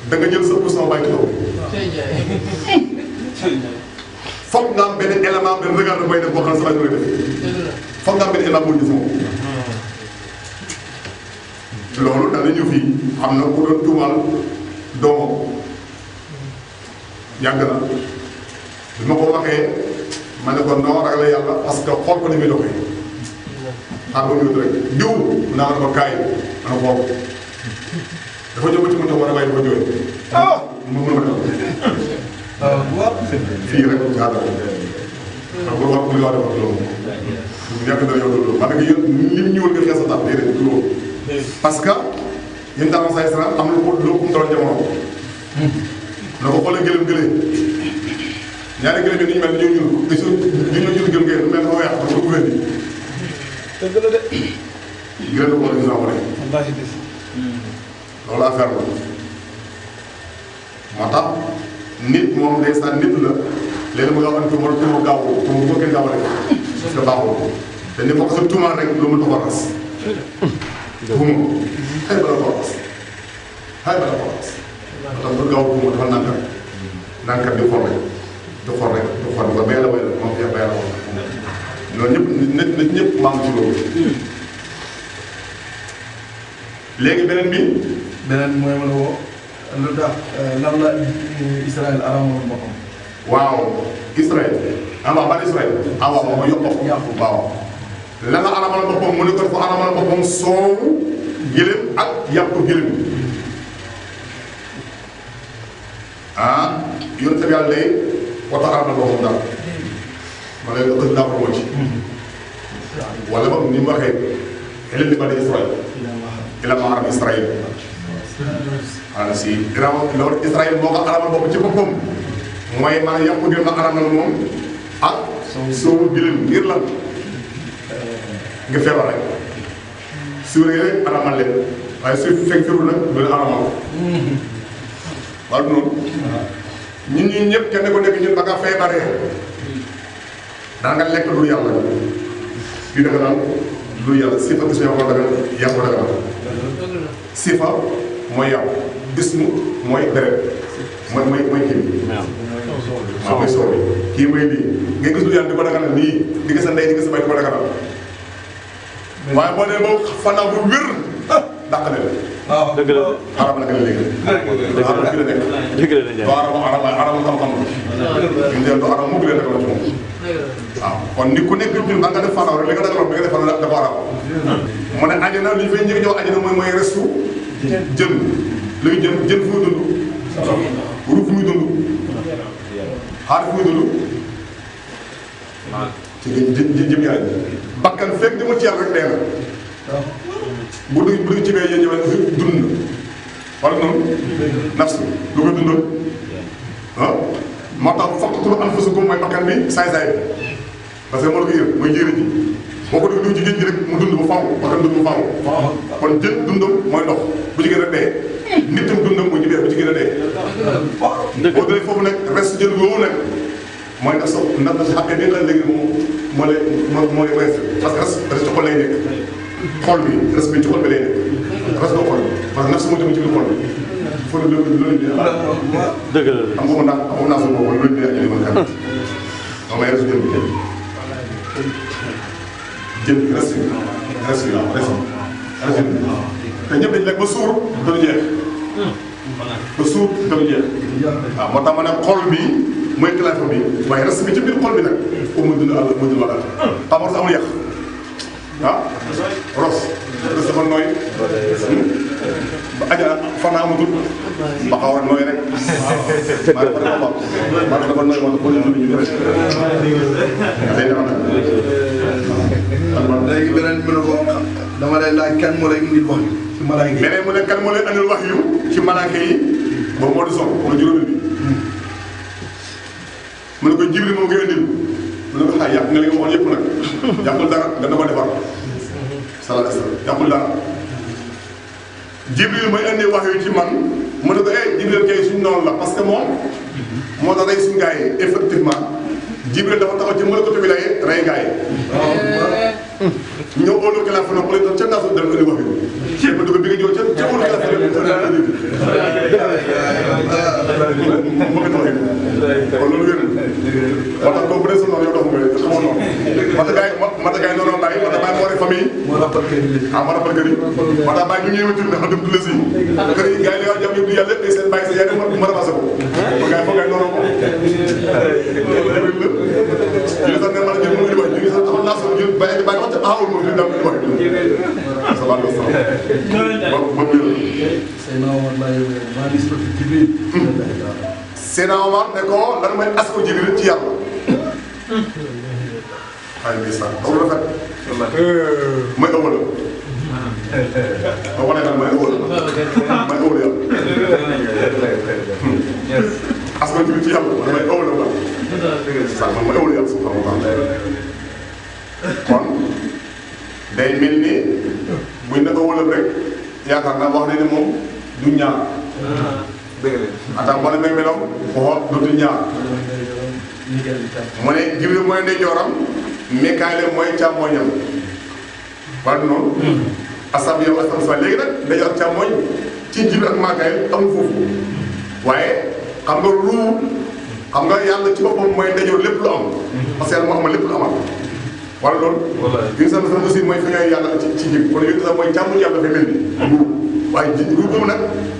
da nga jël sa pourcent bàyyi taxaw foog nga am benn élément benn regard da koy def boo xam ne sa rajo lay def foog nga am benn élément boo ñu moom loolu dana ñëw fii am na ku doon tuumaal doomam yàgg na bi ma ko waxee ma ne ko noo ragal yàlla parce que xool ko ni muy doxee xaar ba ñëw rek diw naa ma ne ko kaay ma ne ko dafa ñëw ba ci mënta war a bàyyi dafa jooy mu mën ma def fii rek jaada xam nga wax muy wax dafa loolu yàgg na yow loolu ma ne ko yéen li mu ñëwal nga xees a tax déedéet du loolu parce que yéen daal say sara am na ko loo kum doon jamono na ko xoolee gëlëm gëlee ñaari gëlëm yi ni ñu mel ni ñoo ñuul te suñ ñu ñoo ñuul gëm ngeen mel na weex parce que gouvernement bi
dëgg la de
gëlëm ko ñu sax rek loolu affaire la moo tax nit moom ndeysaan nit la léegi mu nga xam ne tuuma tuuma gaaw tuuma bu ko kenn gaawale parce que baaxul te ni ko sa tuumaal rek loolu mën ko ras tuuma xëy ba la ko ras xëy ba la ko ras moo tax bu gaaw tuuma dafa nànkal di xool rek du xool rek du xool ba bay la way la moom yaa bay la woon loolu ñëpp nit ñëpp maa ngi ci loolu léegi beneen bi
mooy ma la woo lu tax lan la Israël aramoon boppam.
waaw Israël waaw ban Israël waaw ma yokk waaw lan la aramal boppam mu ne ko dafa aramal boppam soowu gëlëm ak yàpp gëlëm yoon sa yàlla day wata aramal boppam daal ma ne la daa ko ci wala ba ni mu waxee xelal li bani Israël ila ma arab Israël voilà si loolu Israël moo ko aramal boppam ci boppam mooy maanaam yàpp gëlëm la aramal moom ak soowu gëlëm ngir lan nga feebar rek suuree rek aramal leen waaye su fekk firul nag du leen aramal wala noonu ñun ñii ñëpp kenn ku nekk ñun ba nga feebaree daa nga lekk lu yàlla yu dëgg naan lu yàlla sifa gis yoo ko daga yàpp daga naan sifa mooy yàpp bismu mooy deret mooy kii waaw mooy soow bi kii mooy lii nga gis lu yàlla di ko daga naan nii di gis sa ndey di gis sa bay di ko daga naan waaye boo dee ba fanaa bu wér dàq leen.
waaw
dëgg la
arab la gën a léegi. arab fii la nekk.
dëgg la
doo arab xam-xam la. ñu ne doo arab mu leen rek la ci moom. waaw kon nit ku nekk ñun ba nga def fanaw rek li nga dagaloon bi nga def fanaw dafa arab. mu ne àjjana li ñu fay njëkk a ñëw àjjana mooy restu jën. léegi jën fu muy dund. ruuf fu muy dund. xaar fu muy dund. ci jëm yaay bakkan fekk di mu ci yàlla rek dee na. bu dugg ci bee yéen ñëwee dund na wala noonu. nafsu lu ko dundoon ah moo tax faqtulu anfusakum mooy bakkan bi saay-saay bi parce que moo la ko yër mooy njëriñ ji boo ko dugg ci géej gi rek mu dund ba faaw bakkan dund ba faaw kon jën dundam mooy ndox bu ci gën a dee nit tam dundam mooy jibee bu ci gën a dee. boo dee foofu nag reste jën woowu nag mooy ndax sa xaqee bi nga léegi moo lay wees parce que reste ci xol lay nekk xol bi reste bi ci xol bi lay nekk reste doo xol bi parce que naf si moo jëm ci biir xol bi foofu loolu bi
dëgg la
am nga naa sa boobu loolu bi ajëli man kan moom may reste jën bi reste bi waaw reste bi te ñëpp dañu lekk ba suur te du jeex ba suur te du jeex waaw moo tax ma ne xol bi mooy téléphone bi waaye reste bi ci biir xol bi nag pour mu dund àll mu dund wala xam nga amul yàq ah ros ros dafa nooy ba aja fan amatul ba xaw a nooy rek maa dafa nooy moo tax boo ñu ñu rek day defal nag
léegi beneen bi ne ko dama lay laaj kan moo lay indil wax ci malaaka yi.
beneen mu ne kan moo lay andil wax yu ci malaaka yi boobu moo di son mooy juróomi bi mu ne ko Jibril moo koy andil mu ne ko xaay yàq nga li nga waxoon yëpp nag yàqul dara nga dama defar sallallahu alayhi wa sallam yàqul dara Jibril mooy andi wax yu ci man mu ne ko Jibril kay suñu noonu la parce que moom moo tax rey suñu gars yi effectivement Jibril dafa taxaw ci mën ko bi lay rey gars yi ñëw óolu téléphone ko lay doon ca naasu dem andi wax yu ceeb ba dugg bi nga ñëw ca óolu téléphone moo ko taxee kon loolu wér moo tax boobu bu dee sa noonu yow doxu nga xamoo noonu mata gars yi noonu bàyyi mata bàyyi moo rek famille
moo rappal kër yi.
moo rappal kër yi moo tax bàyyi ñu ñëwee tur ndax dem tulasi kër yi gars yi li nga jàpp yëpp yàlla lépp seen bàyyi sa yaay ma ramassé ko kon gars yi foog gars yi noonu ko ñu sax ne man jël mu ngi wax ñu sax amal naa so jël bàyyi wax ca aawul moom di dem di wax sallallahu alayhi wa sallam ba wér
Seydina Omar laay maa ngi si Jibril.
Seydina Omar ne ko lan mooy asko Jibril ci yàlla ay ndeysaan aw rafet mooy ëwal boo ko nekkal mooy ëwal yàlla asko Jibril ci yàlla mooy ëwal la sax man mooy ëwal yàlla subhanahu wa taala kon day mel ni buñ ne ëwalal rek yaakaar naa wax ne moom du ñaar attends boo ne may meloom waxoo dootul ñaar mu ne Jibril mooy ndeyjooram Mikaayil mooy càmmooñam wala noonu asab yow asab sa léegi nag ndeyjoor càmmooñ ci Jibril ak Mikaayil amul foofu waaye xam nga ruu xam nga yàlla ci boppam mooy ndeyjoor lépp lu am parce que yàlla moo amal lépp lu amal wala loolu yu sa sa aussi mooy fi ngay yàlla ci jib kon yooyu sax mooy càmmoñ yàlla dafay mel ni ruu waaye ruu boobu nag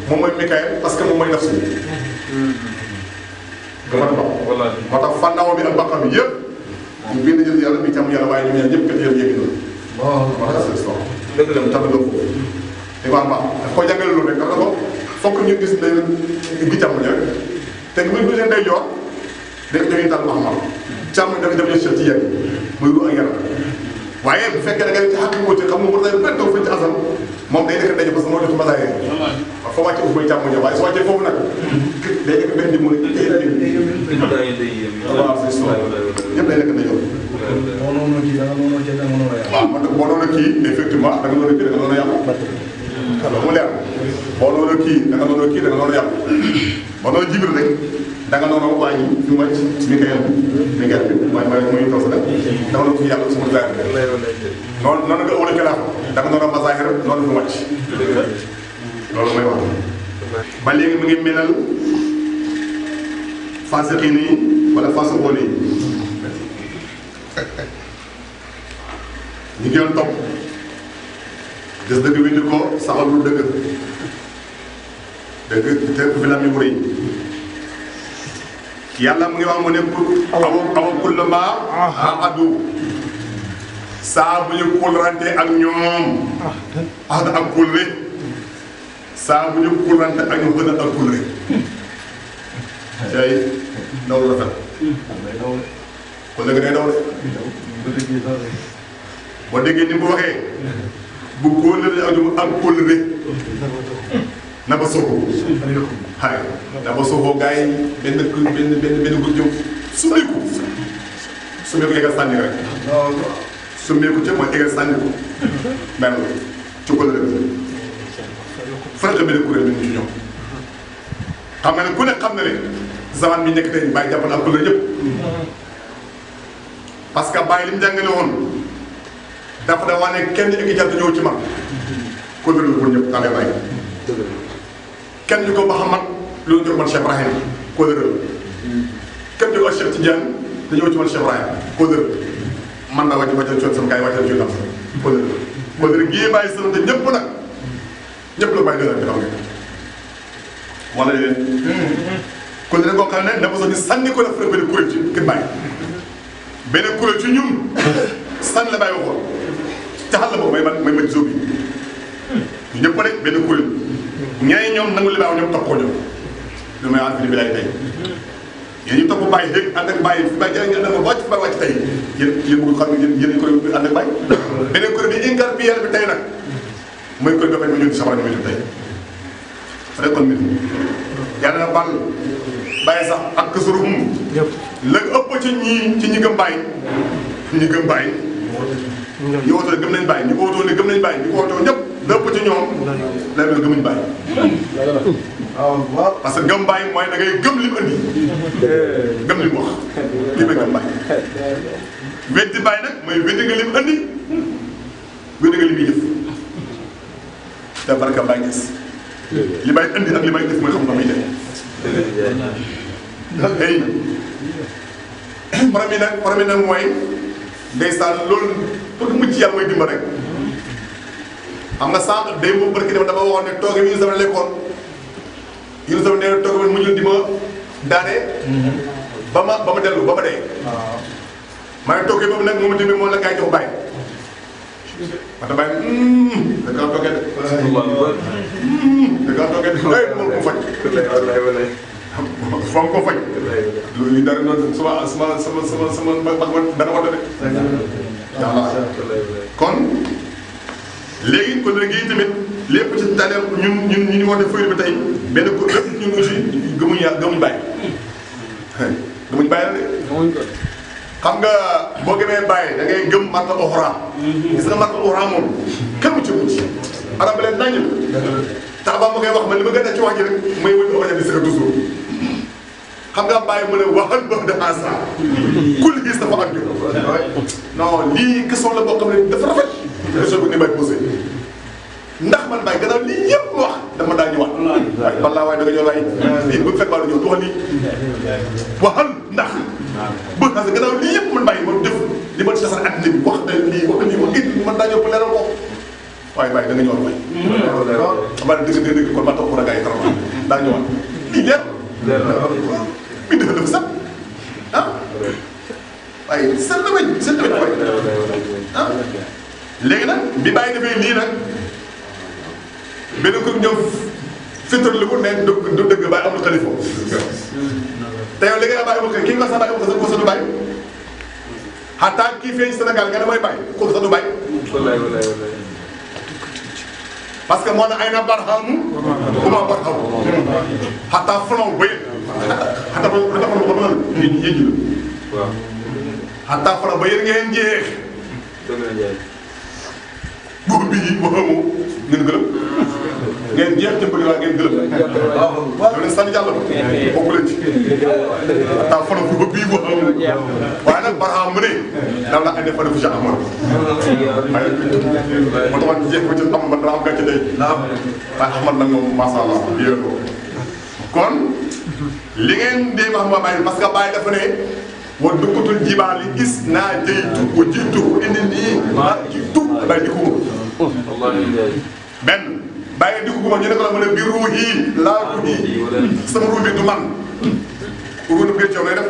moom mooy Mikaayil parce que moom mooy nafsu dama dox moo tax fànnaaw bi ak baqam bi yëpp ñu bind jël yàlla bi càmm yàlla waaye ñu ñaan ñëpp kat yéen yéegi noonu moo tax sa histoire dëgg la tam doo foofu di ko am baax daf ko jàngale loolu rek dafa ko fokk ñu gis day bi càmm rek te bu ñu seen day joor dégg dañuy tànn Muhammad càmm dafa def ci ci yéen muy ru ak yaram waaye bu fekkee da nga ci xàq ko ci xam nga war na benn taw fi ci asal moom day nekk daje parce que moo def masaye fa wàcce fu may càmm ñëw waaye su wàccee foofu nag day nekk benn mu ne waaw c'est ça ñëpp day nekk dañoo
moo noonu kii da nga noonu kii da nga noonu yàlla.
waaw man boo noonu kii effectivement da nga noonu kii da nga noonu yàlla loolu mu leer boo noonu kii da nga noonu kii da nga noonu yàlla boo noonu Jibril rek da nga noonu wàññi fi mu wàcc Mikaayil bi waaye muy taw sa da nga noonu fi yàlla suma zaahir noonu nga ëwla kilaafa da nga noonu ma zaahir noonu fi wàcc loolu mooy wax ba léegi mu ngi melal fasiqiin yi wala fasiqoon yi ñu ngi doon topp des dëgg wéndi ko saxalul dëgg dëgg te fi la mi wuri yàlla mu ngi wax mu ne awa kull ma ahadu saa bu ñu kulrante ak ñoom ahad ak kulre saa bu ñu kulrante ak ñoom gën a ak kulre tey ndaw la rafet kon nag day daw de boo déggee ni mu ko waxee bu kóolare ak ñoom ak kóolare na ba soxoo xay na ba soxoo gars yi benn guddi sumeeku égal sànni rek sumeeku ca mooy égal sànni ko mel ci kóolare bi farata benn kuréel bi ñu ci ñoom xam nga ne ku ne xam na ne zaman bi nekk tey bàyyi jàppal ak kóolare yëpp parce que bàyyi li mu jàngale woon dafa da wax ne kenn egg jàll ñëw ci man kóolare la pour ñëpp daa lay bàyyi kenn ñu ko Mouhamad loolu jox man Cheikh Ibrahim kóolare la kenn ñu ko Cheikh Tidiane te ñëw ci man Cheikh Ibrahim kóolare la man naa wàcc wàccal coon sama gars yi wàccal ci lam kóolare la kóolare gii bàyyi sant ñëpp nag ñëpp la bàyyi dëgg xam nga wala leen kóolare koo xam ne dafa soog ñu sànni ko def benn kuréel ci kër bàyyi benn kuréel ci ñun sànni la bàyyi waxoon caxal la boobu may ma jóob yi ñu ñëpp rek benn kuréel ñeneen ñoom nangu li baax ñoom toppoo ñoom lu may ànd bi lay tey yéen ñu topp bàyyi dégg ànd ak bàyyi fi bàyyi jërë ngeen ànd ak wàcc fi bàyyi wàcc tey yéen bëgg xam ne yéen kuréel bi ànd ak bàyyi beneen kuréel bi incar bi yàlla bi tey nag mooy kuréel bi ma ñëw di sabara ñu muy tey fa nekkoon nit yàlla na bàll bàyyi sax ak kësuruhum la ëpp ci ñi gëm bàyyi ñi gëm bàyyi ñu ootoo ne gëm nañ bàyyi ñu ko ootoo ne gëm nañ bàyyi ñu ko ootoo ñëpp la ëpp ci ñoom la mel gëmuñ bàyyi parce que gëm bàyyi mooy da ngay gëm li mu andi gëm li mu wax li may gëm bàyyi weddi bàyyi nag mooy weddi nga li mu andi weddi nga li muy jëf te barka bàyyi gis li may andi ak li may def mooy xam nga muy def hey problème nag mooy ndeysaan loolu pour mucc yàlla mooy dimba rek xam nga sànq day boobu barki dama waxoon ne tooge bi ñu sama lekkoon ñu sama nee tooge bi mujjul di ma daane ba ma dellu ba ma dee maa ngi tooge boobu nag moom tamit moom la gars yi jox bàyyi ma ta bàyyi da kaa toogee de da kaa toogee de ay moom ko faj foog ko faj loolu dara noonu sama mag dana wata de waaw kon léegi kon léegi tamit lépp ci taleem ñun ñu woote feuille bi tey benn ko lépp ñu ngi ci gëmuñ yàlla gëmuñ bàyyi gëmuñ bàyyi la de xam nga boo gëmee bàyyi da ngay gëm marka oxra gis nga marka oxra moom kenn mu ci mucc arab leen nañu tax ba ma koy wax man li ma gën a ci wax ji rek mooy wëñ oxra di sëkk toujours xam nga bàyyi mu ne waxal ba de asa kul gis dafa am non lii question la boo xam ne dafa rafet question bi ni bay posé ndax man bàyyi gannaaw lii yëpp wax dama daa ñëwaat waaye balaa waaye da nga ñëw waay lii bu fekk baa ñëw waxal lii waxal ndax bu parce que gannaaw lii yëpp man bàyyi ma def li ma tasal addina bi wax na lii wax lii wax it man daa ñëw pour leeral ko waaye bàyyi da nga ñëwaat waay xam nga dëgg kon ma toog pour a gars yi trop daa ñëwaat lii leer bi dafa set ah waaye set na weñ waay ah léegi nag bi bàyyi defee lii nag benn ko ñëw fitar li ko ne du dëgg bàyyi amul xalifa te yow li nga bàyyi amul kii nga sax bàyyi amul ko sa du bàyyi xataa kii feeñ Sénégal nga ne mooy bàyyi ko sa du bàyyi parce que moo ne ay na barxamu kuma barxamu xataa flaw ba xataa flaw ba yéen ji la xataa flaw ba yéen ngeen jeex buur bii waxamu ngeen gërëm ngeen jeex ca bëri waa ngeen gërëm yow ne sànni jàll bokk leen ci xataa flaw ba bii waxamu waaye nag barxam mu ne daaw la andi fa def Cheikh Ahmad waaye moo taxoon jeex ba ci am man dana am gàcce tey waaye Ahmad nag moom macha allah yéen kon li ngeen dee wax ma bàyyi parce que bàyyi dafa ne wa dukkutul jibaali gis naa jëytu wa jiitu indi nii maa jiitu bàyyi di ko benn bàyyi di ko guma ñu ne ko la mu ne bi ruuhi laa ruuhi sama ruuh bi du man ruuh bi coow lay def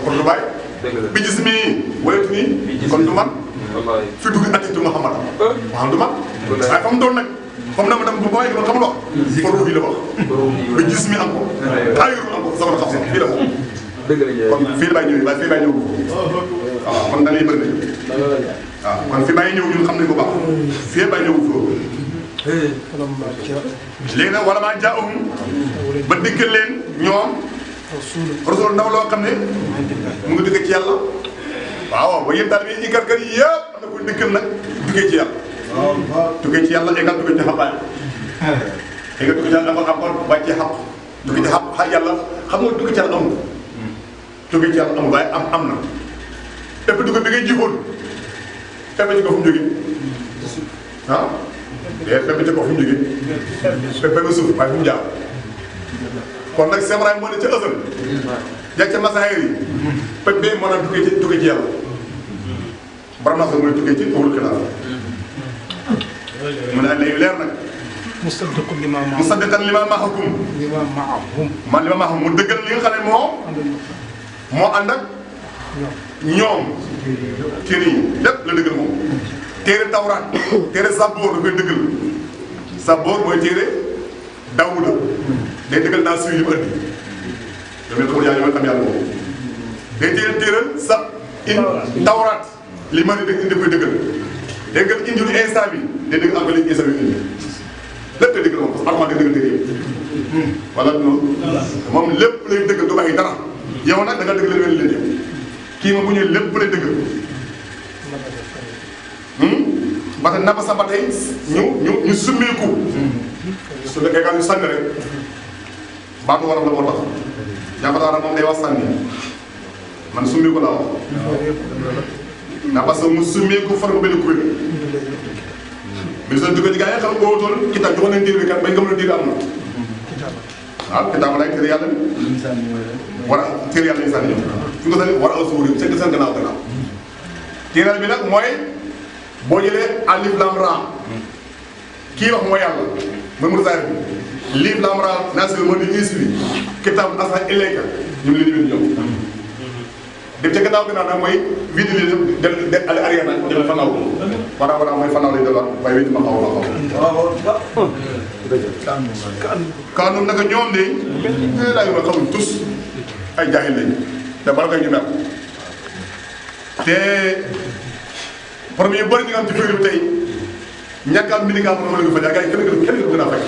kon du bàyyi bi gis mi wayatu nii kon du man fi dugg atitu Muhammad waaw du man waaye fa mu doon nag comme na ma dem bu booy dama xamul wax fa ruuh yi la wax bi gis mi am ko ayru am ko sama xam fii la ko kon fii la bàyyi ñëw waaye fii bàyyi ñëw waaw kon dañuy bëri nañu waaw kon fii bàyyi ñëw ñun xam nañ ko baax fii bàyyi ñëw foofu léegi nag wala maa jaahum ba dikkal leen ñoom rasul ndaw loo xam ne mu ngi dëkk ci yàlla waaw ba yéen daal bi i karkar yi yëpp am na ko dikkal nag duggee ci yàlla duggee ci yàlla égal duggee ci xabaay égal duggee ci yàlla dafa am kon wàccee xaq duggee ci xaq yàlla xam nga duggee ci yàlla amul duggee ci yàlla amul waaye am na ëpp dugg bi ngay jiwoon ëpp ci ko fu mu jógee ah ëpp ci ko fu mu jógee ëpp nga suuf waaye fu mu jaar kon nag semraay moo ne ca ësal jag ca masaayir yi pëp bi mën a duggee ci yàlla borom naa mooy duggee ci ëwul xilaaf mu ne ay layu leer nag musaddiqan lima maakum man lima maakum mu dëggal li nga xam ne moo ànd ak ñoom téere yi lépp la dëggal moom téere tawraat téere Saboor da koy dëggal Saboor mooy téere Daawuda day dëggal naa suy li mu andi damay xamul yaa ngi xam yàlla moom day téeral sa tawraat li ma di indi koy dëggal déggal Injiilu Iisaa bi day dëggal encore li Iisaa bi indi lépp lay dëggal moom parce que Alxuraan day dëggal téere yëpp wala noonu moom lépp lay dëggal du bàyyi dara yow nag da nga dëgg leen leen kii moom bu ñëwee lépp lay dëgg parce que naba sa ba tey ñu summeeku su nekkee kaa ñu sànni rek baatu waram la moo tax jàppataara moom day wax sànni man summeeku laa wax ndax parce que mu summeeku far ko benn kuréel mais soo dugg ci gaa yi xam óotoon kitaab joxoon nañ diir bi kat bañ nga mën a diir am na waaw kitaab laay téere yàlla bi war a téere yàlla ñu sànni ñoom fi nga ko sànni war a suur yi seen gannaaw téeral bi nag mooy boo jëlee alif lam ra kii wax mooy yàlla mooy mursaar bi liif lam ra nasir moo di isbi kitaab asal ilayka ñu ngi leen di ñëw dem ca gannaaw nag mooy vidi li de arrière nag dem fanaaw wara mooy fanaaw lay delluwaat waaye wéti ma xaw kaanoon naka ñoom de laay ma xamuñ tous ay jaahil lañ te bala koy ñu mer te problème yu bëri ñu nga am ci féer bi tey ñàkk am médicament mën nga fa jaay gars yi kenn gën a fay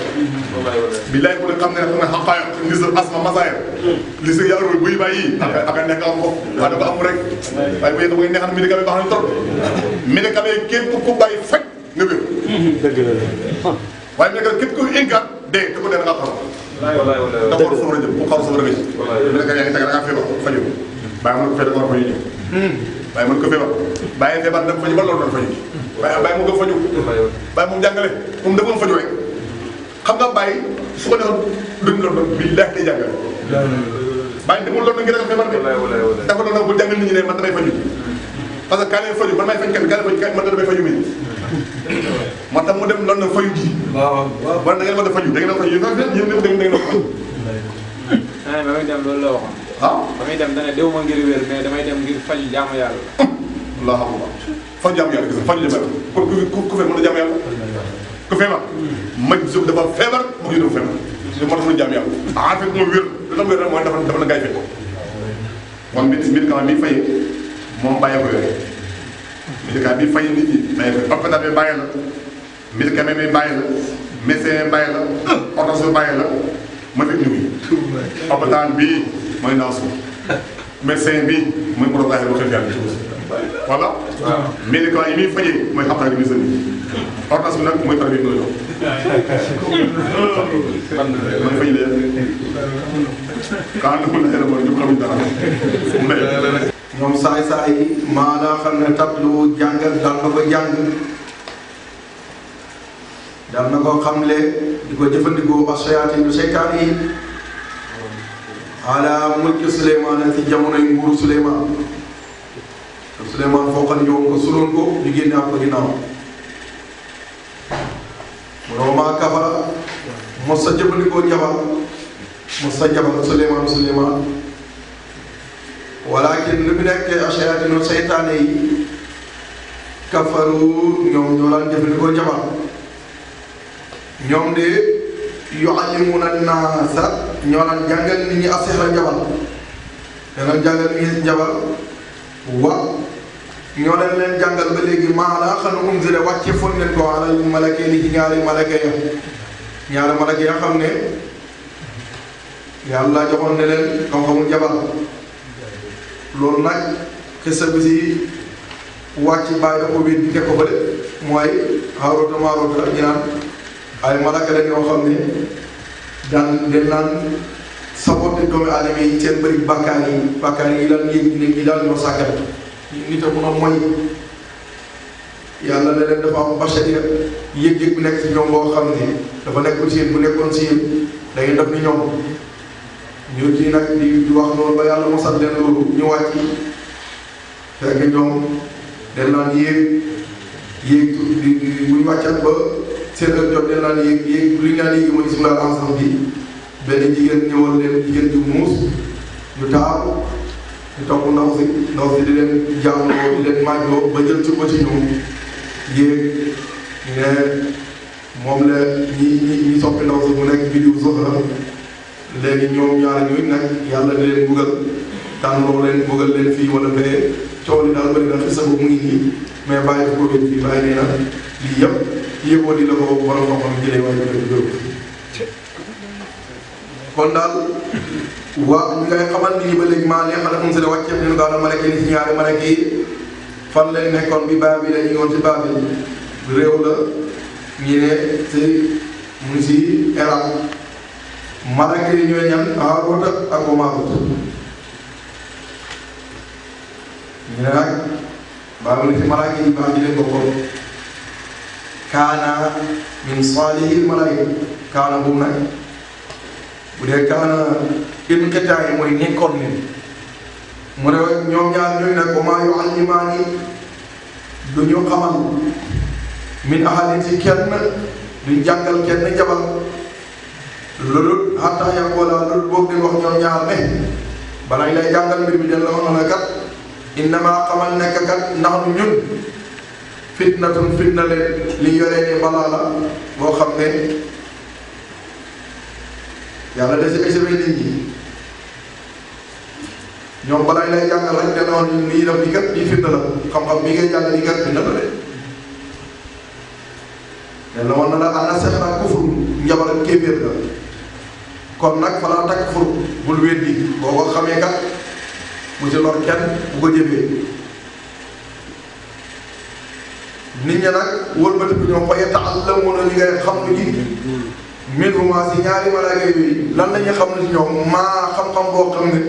billaay ku ne xam ne xaqaaya nis asma masaaya li si yaarul buy bàyyi ak a nekk am ko waaye dafa am rek waaye bu yee dama koy neexal médicament baax nañ trop médicament yi képp ku bàyyi faj nga wér waaye nekk képp ku incar dee te ko dee da ngaa xaru da xaru safara jëm ku xaru safara gëj médicament yaa ngi teg da ngaa feebar faju bàyyi mën ko fee da nga war faju bàyyi mën ko feebar bàyyi feebar dem faju ba loolu doon faju bàyyi mu nga faju bàyyi moom jàngale moom dafa faju rek xam nga bàyyi su ko defoon duñ loolu billaahi day jàngale bàyyi demul loolu ngir ragal feebar de dafa doon bu jàngal nit ñi ne man damay faju parce que kaa leen faju man may faj kenn kaa leen faju man damay faju mi moo tax mu dem loolu nag faju ji wala da ngeen mën a faju da ngeen a faju yéen ñëpp da ngeen a faju
ba muy dem loolu la waxoon
waaw
ba muy dem dana déw ma ngir wér mais damay dem ngir faju jaamu yàlla
laa xam nga faju jaamu yàlla gis nga faju jaamu yàlla kon ku feebar mën a jaamu yàlla ku feebar maj suuf dafa feebar mu ngi dafa feebar moo tax mën a jaamu yàlla ah fekk moom wér lu tax wér rek mooy dafa la gaay fekk kon médicament bi fay moom bàyyee ko yore médicament bi fay nit ñi bàyyee ko hôpital bi bàyyee la médicament bi bàyyee la médecin bi bàyyee la ordonnance bi bàyyee la mooy fekk ñu hôpital bii mooy naasu médecin bi mooy borom laaxee boo xel yàlla voilà médicament yi muy fajee mooy xam naa ne ministre bi ordonnance bi nag mooy pare bi nga jox mooy faj leen kaa na mun na xel mooy ñu xamuñ dara
ñoom saay-saay maa la xam ne tablu jàngal dal na ko jàng dal na ko xamle di ko jëfandikoo ashayaatinu seytaan yi ala mulki Suleymaan ci jamonoy nguuru Suleymaan Suleymaan foo xam ne ñoom ko suloon ko ñu génne ak ko ginnaaw maa kafara mos sa jëfandikoo njabar mos sa njabar Suleymaan walakin lu mu nekkee ashayatinu seytaane yi kafaru ñoom ñoo daan jëfandikoo njabar ñoom de yuallimuna naasa ñoo daan jàngal nit ñi asihra njabar ñoo daan jàngal nit ñi njabar ñoo leen jàngal ba léegi maanaa xam ne unzila wàcce foon leen ko alal malaka ni ci ñaari malaka ya xam ne yàlla joxoon ne leen xam-xamul njabar loolu nag xisa bi si wàcc bàyyi da ko wéet bi teg ko fële mooy Haaruuta Maaruuta ñu naan ay malaka leen yoo xam ne den naan saboté doomu aadama yi seen bëri bàkkaar yi lan yéeg ne ñi daal ñoo sàggat nit a mun a moy yàlla ne leen dafa am bachariya yëg-yëg bu nekk si ñoom boo xam ne dafa nekkul si yéen bu nekkoon si yéen da ngeen def ni ñoom ñu ci nag di wax noonu ba yàlla mosal leen loolu ñu wàcc fekk ñoom den naan yéeg bu ñu wàccat ba seen heure jot den naan yéeg li ñu naan yéegi mooy bismillah ensemble bi benn jigéen ñëwal leen jigéen ju muus ñu taaru ñu topp ndaw si di leen jàngloo di leen màjjoo ba jël ci ko ci ñoom yéeg ne moom la ñi soppi ndaw si mu nekk vidéo soxla léegi ñoom ñaar ñooy nag yàlla di leen buggal tànnloo leen buggal leen fii wala bee coow li daal bëri na fi sabu mu ngi nii mais bàyyi ko wéet fii bàyyi nee na lii yëpp yëppoo di la ko borom xam-xam jëlee waaye dëgg kon daal waa ñu ngay xamal ni ba léegi maa neex na un si la wàcceef leen gaaw na malaka yi ci ñaari malaka yi fan lañ nekkoon bi Baabil la ñu ngi woon ci Baabil réew la ñu ne si mu ngi si Irak malaka yi ñooy ñan Haaruuta ak Maaruuta ñu ne nag Baabil ci malaka yi baax ji leen bokkoon kaana min saalihil malaa'ika kaana boobu nag bu dee kaana inqitaa yi mooy nekkoon ni mu ne ñoom ñaar ñooy nag wa maa yuallimaani du ñu xamal min ahadin ci kenn duñ jàngal kenn jabar loolu hattaa yaqoola loolu boog di wax ñoom ñaar ne balaa lay jàngal mbir mi den la wax na kat innamaa xamal nekk kat ndax nu ñun fitnatun fitna leen li yoree ni balaa la boo xam ne yàlla de si examen nit ñi ñoom balaa lay jàngal rek dana wax ñun lii def di kat lii fitna la xam-xam bi ngay jàng di kat fitna la de yàlla wax na la ana sexra kufru njabar ak kéeféer la kon nag falaa takfur bul weddi boo ko xamee kat bu ci lor kenn bu ko jëfee nit ñi nag wëlbati bi ñoom fa yata'allamuna li ngay xam lu ji minhumaa si ñaari malaaka yooyu lan la ñuy xam ne si ñoom maa xam-xam boo xam ne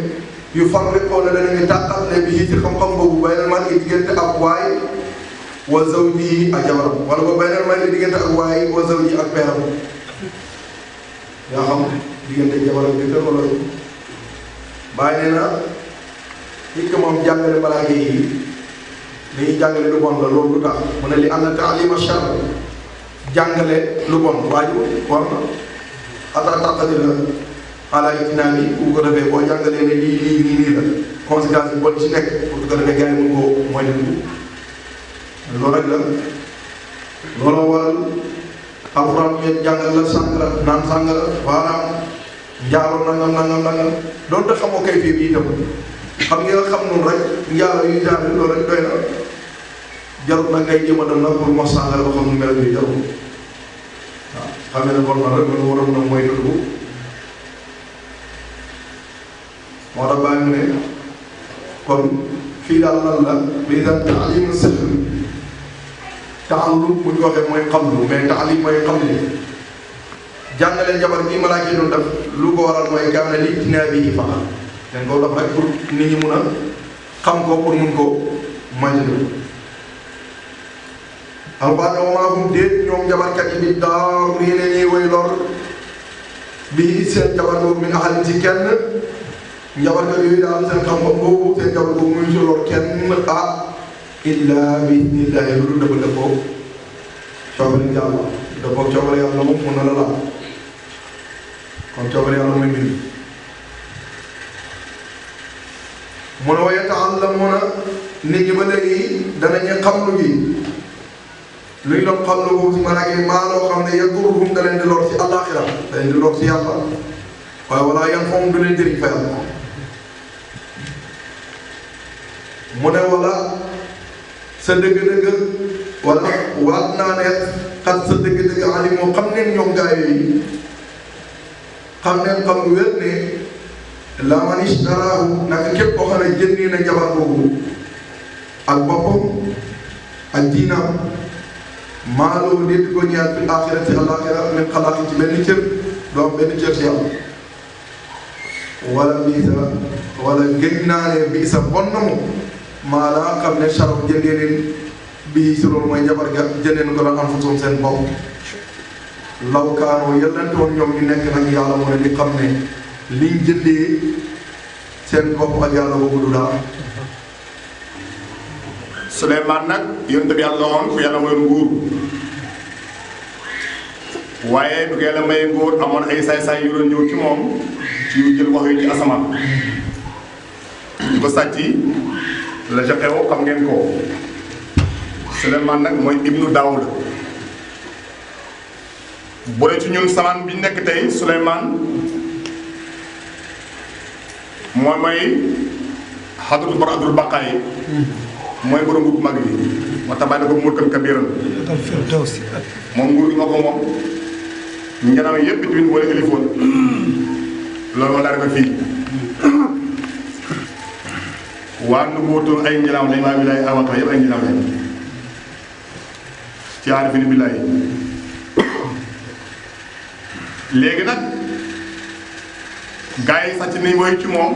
yu farriquuna danañu tàqale bi ci xam-xam boobu baynal mar'i diggante ak waay wa zawjihi ak jabaram wala ba baynal mar'i diggante ak waay wa zawjihi ak peeram yaa xam diggante jabaram jëkkër wala bàyyi nee na nit ki moom jàngale malaaka yi dañuy jàngale lu bon la loolu lu tax mu ne li anna ta'lima shar jàngale lu bon waaju war na ata taqadi la ala itinaa bi bu ko defee boo jàngalee ne lii la conséquence bi bon ci nekk pour ko defee gars yi mun koo moytu loolu rek la looloo waral alxuraan ngeen jàngal la sàngara naan sàngara waaraam njaaro nangam doon te xamoo kay fii bi itam xam nga xam noonu rek njaaro yu jaar loolu rek doy na jarut nag ngay jéem a dem nag pour mos sàngara ba xam nu mel ni jarut waaw xam ne bon na rek lu war a mën a moytu moo tax bàyyi mu ne kon fii daal lan la bi daal taalim sihr taallum bu ñu waxee mooy xamlu mais taalim mooy xamli jàngale jabar bi malaaka yi doon def lu ko waral mooy gaaw na li tinaa bi faqat dañ ko def rek pour nit ñi mun a xam ko pour mun ko moytu alxuraan wa maa hum déet ñoom jabarkat yi bi daarriina ñuy woy lor bi seen jabar boobu min ahadin ci kenn njabarkat yooyu daal seen xam-xam boobu seen jabar boobu muy si lor kenn illa bi idnillahi lu dul dafa dëppoo coobari Yàlla dafa coobare yàlla moom mun na la laal kon coobare yàlla mooy mbir mu ne wa yata'allamuna nit ñi ba léegi danañu xamlu gi luy doon xamlu boobu si malaaka yi maa loo xam ne yadurruhum da leen di lor si àllaaxira da leen di lor si yàlla waaye wala yanfa'uhum du leen jëriñ fa yàlla mu ne wala sa dëgg-dëgg wala waat naa ne xat sa dëgg-dëgg alimoo xam neen ñoom gaa yooyu xam neen xam lu wér ne la man ishtaraahu naka képp koo xam ne jëndee na jabar boobu ak boppam ak diinaam maaloo déet ko ñaar fi aaxira ci àllaaxira min xalaaqi ci benn cër doo am benn cër ci yàlla wala biisa wala gëj naa ne biisa bon na mu maa laa xam ne charaf jëndee leen bii si loolu mooy jabar ga jëndee ko la anfusum seen bopp law kaanoo yellante woon ñoom ñu nekk nag yàlla moo ne di xam ne liñ jëndee seen bopp ak yàlla boobu du daal.
Suleymaan nag yonent bi yàlla woon ku yàlla mayoon nguur waaye du ko yàlla maye nguur amoon ay saay-saay yu doon ñëw ci moom ci yu jël wax yu ci asamaan di ko sàcc la ca xew xam ngeen ko Suleymaan nag mooy ibnu Daawuda bu dee ci ñun samaan bi nekk tey Suleymaan mooy xadratul baratul baqaay mooy borom nguur bu mag bi moo tax bàyyi na ko mulkan kabiran moom nguur gi ma ko moom njanaaw yëpp it wala élifoon loolu ma daal ko fii waa nu bootoon ay njanaaw lañ waa wilaay awata yëpp ay njanaaw lañ ci aarifini billaay léegi nag gars yi sàcc nañ woy ci moom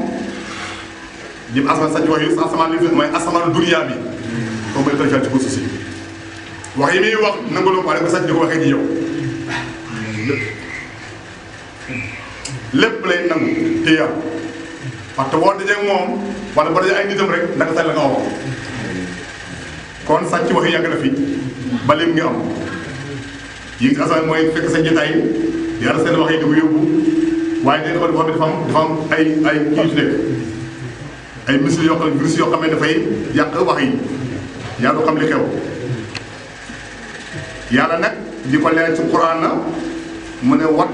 dim asamaan sàcc wax yi asamaan li mooy asamaan duniyaa bi comme mooy tënkaat ci ko si wax yi muy wax nangaloo ko rek sàcc di ko waxee ci yow lépp lay nangu te yar parce que boo dajee moom wala boo dajee ay nitam rek naka sañ la nga wax kon sàcc wax yi yàgg na fi ba lim ngi am yi asamaan mooy fekk sa jotaay yàlla seen wax yi di ko yóbbu waaye dañu ko dafa am ay kii ci nekk ay misil yoo xam ne virus yoo xam ne dafay yàq wax yi yàlla du xam li xew yàlla nag di ko leer ci Quran na mu ne wat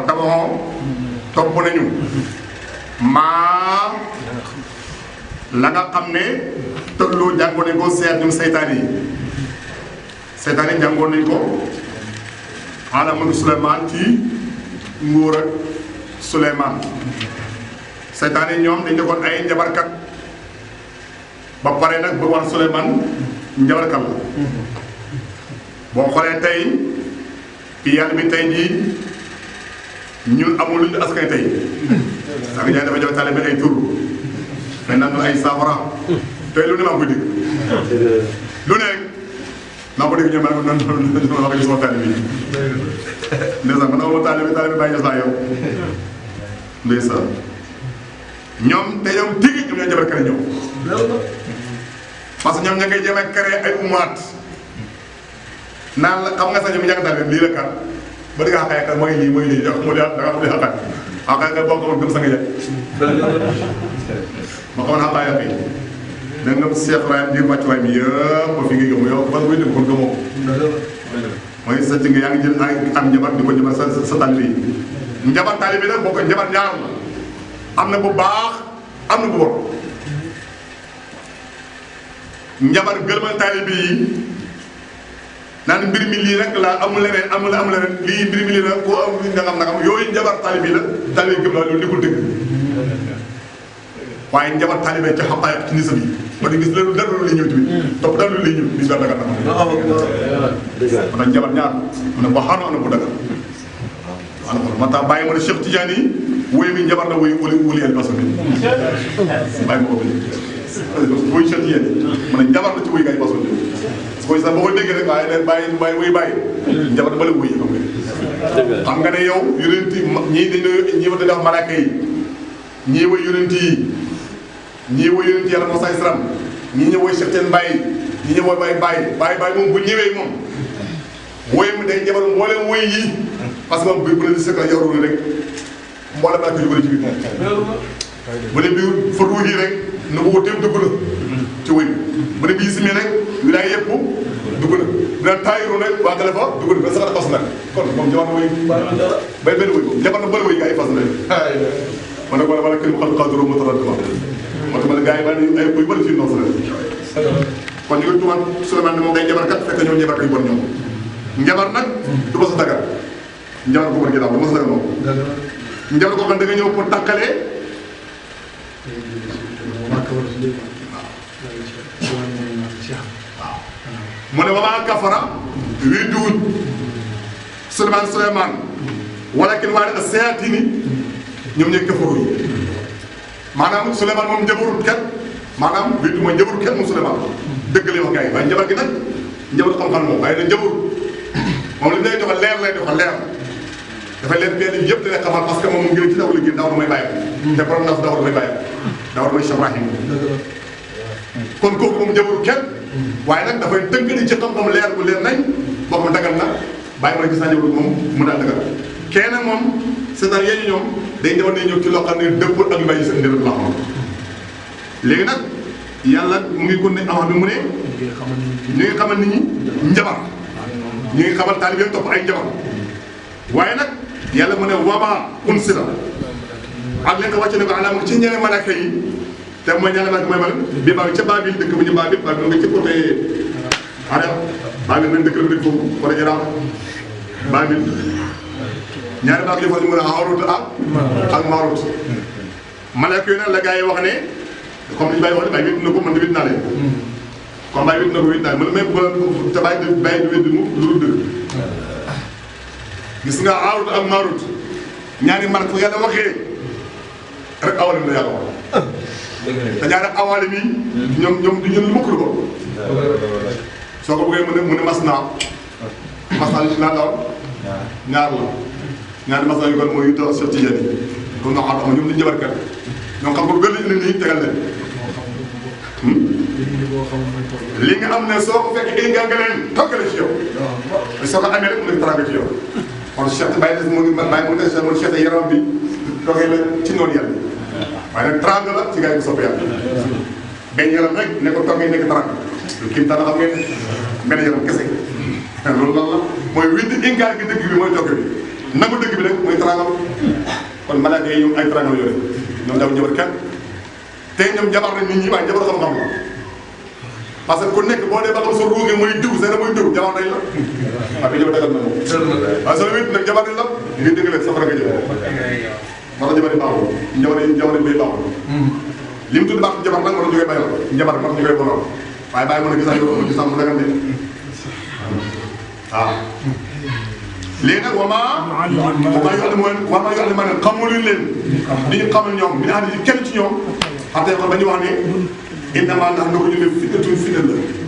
tabaxoo topp nañu maa la nga xam ne tëlloo jàngoon nañ ko seet ñoom seytaan yi jàngoon nañ ko ala mulk Suleymaan ci nguur ak Suleymaan seytaan yi ñoom dañ defoon ay njabarkat ba pare nag bëgg wax Suleymaan njabarkat la boo xoolee tey ki yàlla bi tey jii ñun amul lu ñu askan tey saa nga jaay dafa jox taale bi ay tur mais naan ay saafara tey lu ne maa ngi koy dégg lu ne rek maa ko dégg ñoom maa ngi doon wax ak sama taale bi ndeysaan man amoo taale bi bàyyi saa yow ndeysaan ñoom te ñoom tigi ñoom ñoo jabar kare ñëw parce que ñoom ña ngay jéem a créer ay umaat naan la xam nga sax ñoom ñàkk daal lii la kat ba di nga xaqaay kat mooy lii da nga xam ne xaqaay nga boo ko woon gëm sa nga jël ma xamoon xaqaay ak yi da nga Cheikh Ibrahim biir wàccuwaay bi yëpp ba fi nga gëm yow ban koy dégg kon gëmoo mooy sa ci nga yaa ngi jël am njabar di ko njabar sa tànn yi njabar taalibe bi nag boo ko njabar ñaar la am na bu baax am na bu bon njabar gëlmal taalibe yi naan mbir mi lii rek la amul leneen amul leneen lii mbir mi lii la koo am nangam yooyu njabar taalibe yi la taalibe gëm la loolu nekkul dëgg waaye njabar taalibe ci xaqaay ci nisa bi ba di gis loolu dara lu lay ñëw tamit topp dara lu lay ñëw bis daga daga man njabar ñaar mu ne waxaano am na bu daga ana ko ma tax bàyyi ma ne Cheikh Tidiane yi wóy mi njabar la wóy wuli el baso bi bàyyi ma ko bi wóy Cheikh Tidiane mu ne njabar la ci wóy gaay baso bi koy sax boo ko déggee rek waaye leen bàyyi wóy bàyyi njabar ba la wóy xam nga ne yow yonent ñii dañu ñii dañuy wax malaaka yi ñii woy yonent yi ñii woy yonent yàlla Musaa salaam ñii ñëw woy Cheikh Tidiane Baye ñi ñëw mooy bàyyi moom bu ñëwee moom woy mu day jabar mboolem woy yi parce que moom bu ne di sëkk la yorul rek mboolem laa ko jógale ci biir bu ne bii fa ruux yi rek nu ko téem dugg na ci woy bu ne bii simee rek wilaay yëpp dugg na dina taayiru nag waa télé fa dugg na ba sax fas nag kon moom jabar na woy bay benn woy jabar na bëri woy gars yi fas na man nag wala kenn mu xam xadro mo tarat moo tax ma ne gars yi bari ay koy bëri ci noos la kon ñu ngi tuumaat Souleymane ne moom day njabarkat fekk ñoom njabar koy bon ñoom njabar nag du ma sa dagal njabar ko mën gi daaw du ma sa dagal moom njabar ko xam da nga ñëw pour tàkkalee mu ne wamaa kafara wii duwut Souleymane walakin waaye a sayatini ñoom ñooy kafaru yi maanaam Souleymane moom njabarut kenn maanaam wii du mooy njabarut kenn moom Souleymane dëgg lay wax gars yi waaye njabar gi nag njabar xam-xam moom waaye nag njabarut moom li mu lay doxal leer lay doxal leer dafay leen benn yëpp dina xamal parce que moom mu ngi ci daw liggéey daaw damay bàyyi te borom daaw damay bàyyi daaw damay Cheikh Ibrahim kon kooku moom njabarut kenn waaye nag dafay tënk ni ci xam-xam leer bu leer nañ boo xam dagal na bàyyi ma ne gis naa njabarut moom mu daal dagal kenn moom c'est-à-dire yéen ñoom day demoon nañ ñëw ci loo xam ne dëppul ak yu bàyyi seen ndërëm la xam léegi nag yàlla mu ngi kon ne avant bi mu ne ñu ngi xamal nit ñi njabar ñu ngi xamal taalibe yi topp ay njabar waaye nag yàlla mu ne wama unsila ak leen ko wàcce ne ko alaama ci ñaari malaka yi te mooy ñaari malaka mooy mal bi baabi ca Baabil dëkk bu ñu Baabil nga ci côté Arab Baabil nañ dëkk la dëkk foofu wala Iraq Baabil ñaari baag yi fa ñu mën a Haarut ak Maarut malaka yooyu nag la gars yi wax ne comme li ñu bàyyi wax ne bàyyi wét na ko man de wét naa leen comme bàyyi wét na ko wét naa leen man même te bàyyi du wét mu lu dëgg gis nga Haarut ak Maarut ñaari malaka fu yàlla waxee rek awalim la yàlla wax te ñaari awalim yi ñoom du ñun lu mukk lu ko soo ko bëggee mu ne mas naa li naa daw ñaar la ñaari mas naa yu kon mooy yu taw Cheikh Tidiane yi kon noo xam ñoom ñu jabarkat ñoom xam ko gën la indi nii tegal leen li nga am ne soo ko fekkee nga leen toggale ci yow soo ko amee rek mu nekk taraanga ci yow kon Cheikh bàyyi des mu ngi bàyyi mu ne mu Cheikh yaram bi toggee la ci noonu yàlla waaye nag taraanga la ci gars yi bu sopp yàlla benn yaram rek ne ko toggee nekk taraanga lu kii tànn xam ngeen benn yaram kese loolu lan la mooy witti ingaar gi dëgg bi mooy togg bi nangu dëgg bi rek mooy taraanga kon malaaka yi ñoom ay taraanga la yore ñoom daw jabar kenn tey ñoom jabar nañ nit ñi waaye jabar xam-xam la parce que ku nekk boo dee ba xam sa ruuge muy diw seen muy diw jabar nañ la waaw bi jabar dagal na moom waaye soo wét nag jabar nañ la nga dégg leen safara nga jëm moo tax jabar yi baaxul jabar yi bay baaxul li mu tudd baax jabar nag moo tax ñu koy bayal jabar moo tax ñu koy bonal waaye bàyyi mën a gis yow gis mu dagan de waaw léegi nag wamaa yox li ma ne xamuluñ leen li ñu xamul ñoom mi ànd ci kenn ci ñoom xam te kon ba ñu wax ne innama ndax na ko ñu ne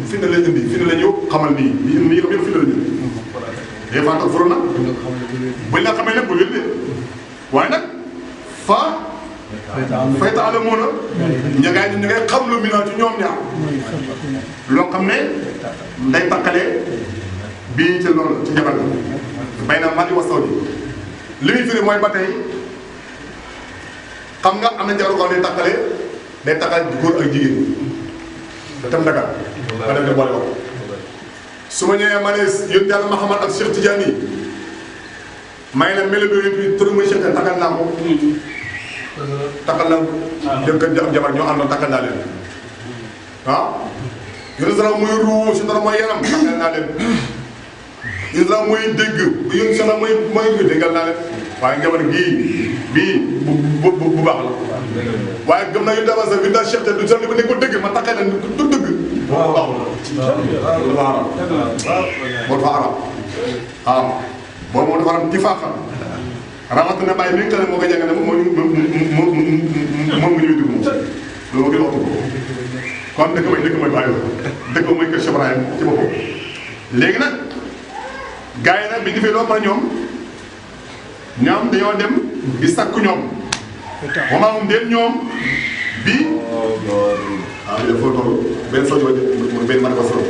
fitna lañ indi fitna la ñu xamal nii nii yëpp fitna la ñu des fois nag furu na buñ la xamee lépp bu wér de waaye nag fay taala moo na ña ngay xam lu mi naa ci ñoom ñaar loo xam ne day takkale bii ci loolu ci jabar bay na mali wasaw bi li muy firi mooy ba tey xam nga am na jabar ko day takkal góor ak jigéen da tam dagal nga dem di boole ko su ma ñëwee ma ne yónni yàlla Mahamad ak Cheikh Tidiane yi may na melo bi tur muy Cheikh takkal naa ko takkal naa dem kër am jabar ñoo àndoon takkal naa leen ah yónni dara muy ruu si dara mooy yaram takkal naa leen yónni dara muy dégg yónni dara mooy déggal naa leen waaye njabar gii bii bu baax la waaye gëm naa yu dama sa bi daal Cheikh te du sax li ba nekk ko dëgg ma taxee leen du dëgg waaw baaxul dafa arab boo dafa arab waaw boobu moom dafa arab ci faaxam rawatina bàyyi mi nga xam ne moo koy jàngale moom nga ñëw dugg moom loolu gën waxtu ko kon dëkk mooy bàyyi dëkk mooy kër Cheikh Ibrahim ci boppam léegi nag gars yi nag bi ñu defee loo pare ñoom dañoo dem di sakku ñoom wamaamum déet ñoom bi waaw bi dafa toll benn saw ji benn man ko saw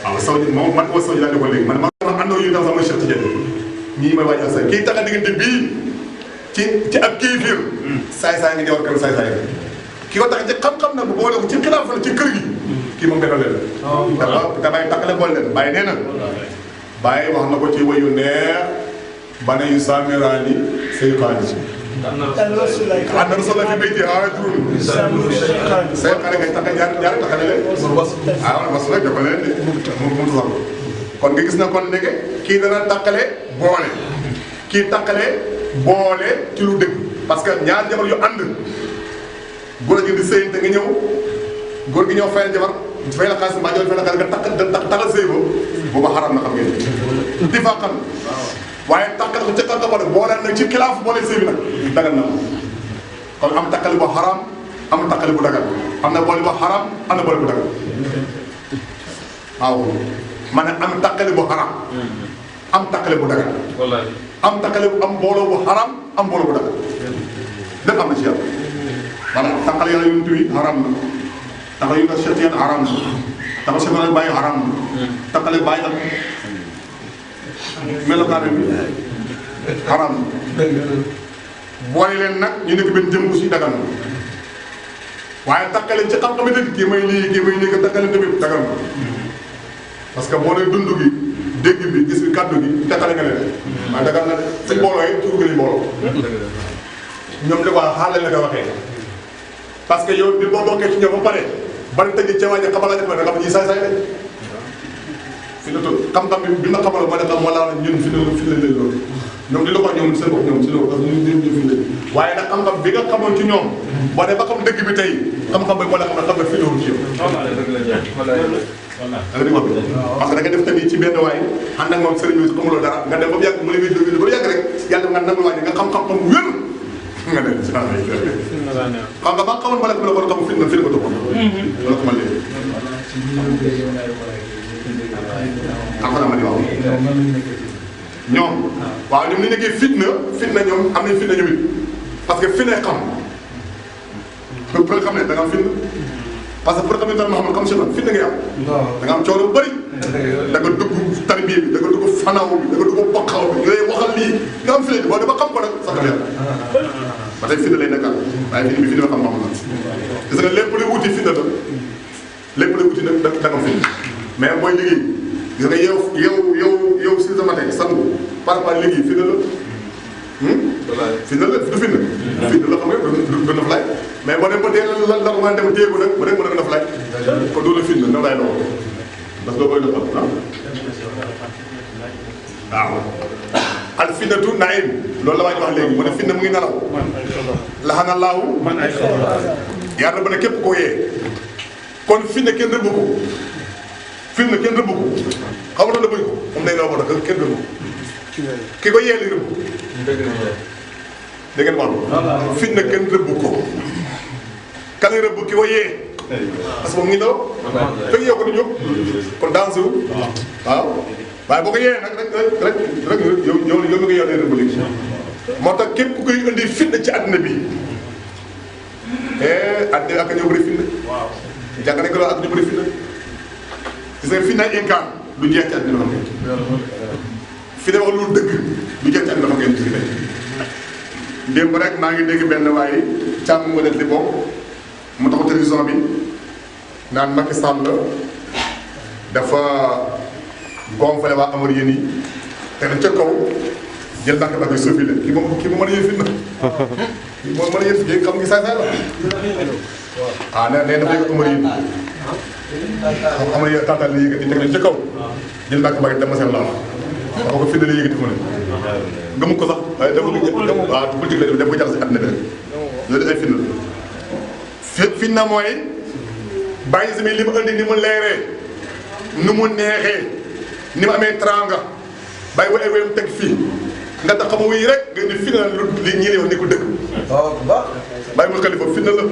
waaw saw ji moom man ko saw ji laa defoon léegi man àndoo yu tam sax mooy Cheikh Tidiane ñii may waajal say kii taxa diggante bii ci ab kéefir saay-saay nga jawar kan saay-saay ki ko tax ci xam-xam nag bu boole ko ci xilaafa ci kër gi kii moom defal leen da bàyyi takkale boole leen bàyyi nee na bàyyi wax na ko ci wayu neex bana yu saamiraani seytaani anna rasula fi bayti haajurun seytaani ngay tax ñaar taxale leen was nag dafa leen de mu sax kon nga gis na kon ndeke kii dana takkale boole kii takkale boole ci lu dëgg parce que ñaar jabar yu ànd góor gi di sëyante nga ñëw góor gi ñëw fayal jabar fay la xaalis mbaa jox fay la xaalis nga takkal sëy ba booba xaram na xam ngeen di fàqal waaye takkal ko ca kàlla boole boole nag ci xilaaf boole sëy bi nag dagal na kon am takkali bu xaram am takkali bu dagal am na boole bu xaram am na boole bu dagal waaw ma ne am takkali bu xaram am takkali bu dagal am takkali bu am booloo bu xaram am booloo bu dagal lépp am na ci yàlla maanaam takkale yàlla yonent wi xaram na takkale yu nga Cheikh xaram na takkale Cheikh bàyyi xaram na takkale bàyyi ak melokaan bi xaram na boole leen nag ñu nekk benn jëm aussi dagal na waaye takkale ci xam-xam yi kii may lii kii may lii takkale tamit dagal na parce que boo nee dund gi dégg bi gis bi kàddu gi takkale nga leen waaye dagal na ci mbooloo yi tur gi lañ mbooloo ñoom de waa xaaral la nga waxee parce que yow bi boo bokkee ci ñoom ba pare bari tëj ca wàññi xamal la nga xam ne ñii saay-saay lañ fi la toll xam-xam bi ma xamal moo ne xam moo laa ñun fi la lay loolu ñoom di la ko ñoom seen bopp ñoom si loolu parce que ñun fi la waaye nag xam-xam bi nga xamoon ci ñoom boo dee ba xam dëgg bi tey xam-xam bi moo la xam ne xam nga fi la ci yow da nga di ko parce que da nga def tamit ci benn waay ànd ak moom sëriñ bi xamuloo dara nga dem ba mu yàgg mu lay wéy ba mu yàgg rek yàlla nga nangu wàññi nga xam-xam xam wér nga dem si xam nga ba xamoon ma la ko la ko xam fi nga topp loolu ko ma léegi alxanaa ma di wax ñoom waaw ñoom li nekkee fitna ñoom am nañ fitna ñoom it parce que fitna xam pour xam ne da nga am fitna parce que pour xam ne dara Mouhamed comme si man fitna ngay am da nga am coono bu bëri da nga dugg tarbiya bi da nga dugg fanaw bi da nga dugg bokkaw bi yooyu waxal lii nga am fitna boo dee ba xam ko nag sax yàlla ba tey fitna lay nekkal waaye fitna bi fitna xam Mouhamed la gis nga lépp luy wuti fitna la lépp luy wuti nag da nga am fitna mais booy liggéey gis nga yow 6 heures matin sangu par rapport liggéey fitna la fitna la du fitna fitna la xam nga du na fa laaj mais boo dem ba teel la ko mën a dem téye ko nag ba dem mën a na fa laaj kon du la fitna na laay doon parce que booy doxal waaw al fitnatu naim loolu la waa ji wax léegi mu ne fitna mu ngi nelaw laxana laahu yàlla ba ne képp koo yee kon fitna kenn rëbb ko fitna kenn rëbb ko xam nga rëbb ko moom day nelaw ba tax kenn rëbb ko ki ko yee li rëbb da ngeen wax fitna kenn rëbb ko kan rëbb ki ko yee parce que moom ngi daw fekk yow ko du jóg kon danse wu waaw waaye boo ko yee nag rek yow mi ko yor rëbb léegi moo tax képp ku koy indi fitna ci àddina bi àddina ak ñëw bëri fitna jàng nañ ko loolu ak ñu bëri fitna gis nga fitna inkaan lu jeex ci àddina xam ngeen fi ne wax lu dëgg lu jeex ci àddina xam ngeen ci démb rek maa ngi dégg benn waaye càmm mu def li bokk mu taxaw télévision bi naan Macky Sall dafa gonflé waa amar yéen yi te na ca kaw jël ndànk suufi la kii moom mën a yéen fitna kii moom mën a yéen fi xam ngi saay-saay la waaw nee dafa yëg amar yéen amar yéen tàntaan la yëkkati teg nañ ca kaw jël ndànk ba dem seen laal dafa ko fitna la yëkkati fu mu ne gëmu ko sax waaye dafa gëmu waaw politique la def ko jaxase àddina bi rek loolu ay fitna fitna mooy bàyyi si li mu indi ni mu leeree nu mu neexee ni mu amee tranga bàyyi wa ay wéyam teg fii nga tax xama wuy rek nga ni fitna lu li ñii wax ni ko dëgg bàyyiwul kalifa fitna la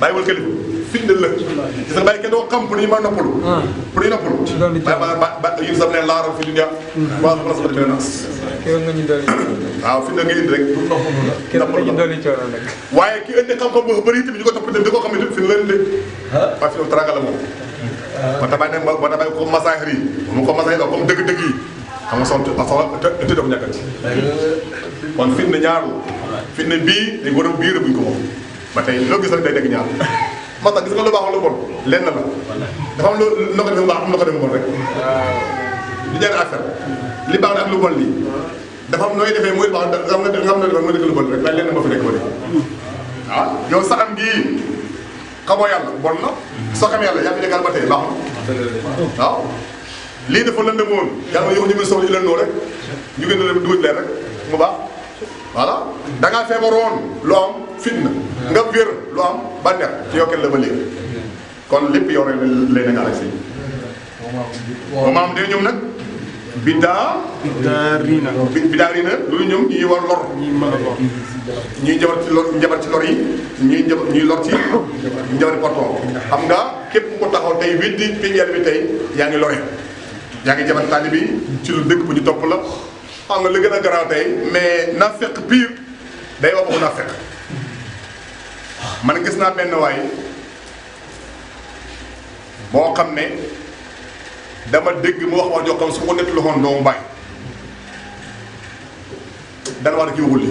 bàyyiwul kalifa fitna la gis nga bàyyi kenn doo xam pour ñu mën a noppalu pour ñu noppalu ba yim sam ne laaral fi dunya waa xam la sama demee nas
Kaya nga ñu dolli
waaw fitna nga indi rek
kaya nga ñu dolli coono nag.
waaye ki indi xam-xam bu bëri tamit ñu ko topp di ko xam ne fi la leen dégg waaye fi teraanga la moom ba tabaay ne ba tabaay ko masaahir yi mu ko masaahir la comme dëgg-dëgg yi xam nga soxla te def ñàkkati kon fitna ñaaru fitna bii dañ war a biir buñ ko moom ba tey loo gis rek day nekk ñaar moo tax gis nga lu baax lu bon lenn la dafa am lu ko defee baax am lu ko defee bon rek li ñaari affaire li baax na ak lu bon lii dafa am nooy defee muy baax nga xam ne mooy dëgg lu bon rek waaye lenn moo fi nekk ba waaw yow sa am gii xamoo yàlla bon na soo xamee yàlla yaa fi nekkal ba tey baax na waaw lii dafa lëndëmoon yàlla yow ñu ngi soxla lëndoo rek ñu gën a dugal leen rek mu baax voilà da ngaa feebaroon lu am fitna nga wér lu am bànneex ci yokkeel la ba léegi kon lépp yow rek lay nekk ak si ba maam de ñoom nag biddaa riina loolu ñoom ñuy war lor ñuy njabar ci lor yi ñuy lor ci njabari porton xam nga képp ku ko taxaw tey weddi période bi tey yaa ngi lore yaa ngi jabar taalibe bi ci lu dëkk bu ñu topp la xam nga li gën a garaaw tey mais naafeq pire day wax waxu naafeq man gis naa benn waay boo xam ne dama dégg mu wax wax joo xam su ko nekk loxoon doomu bàyyi dana war a kii waxul li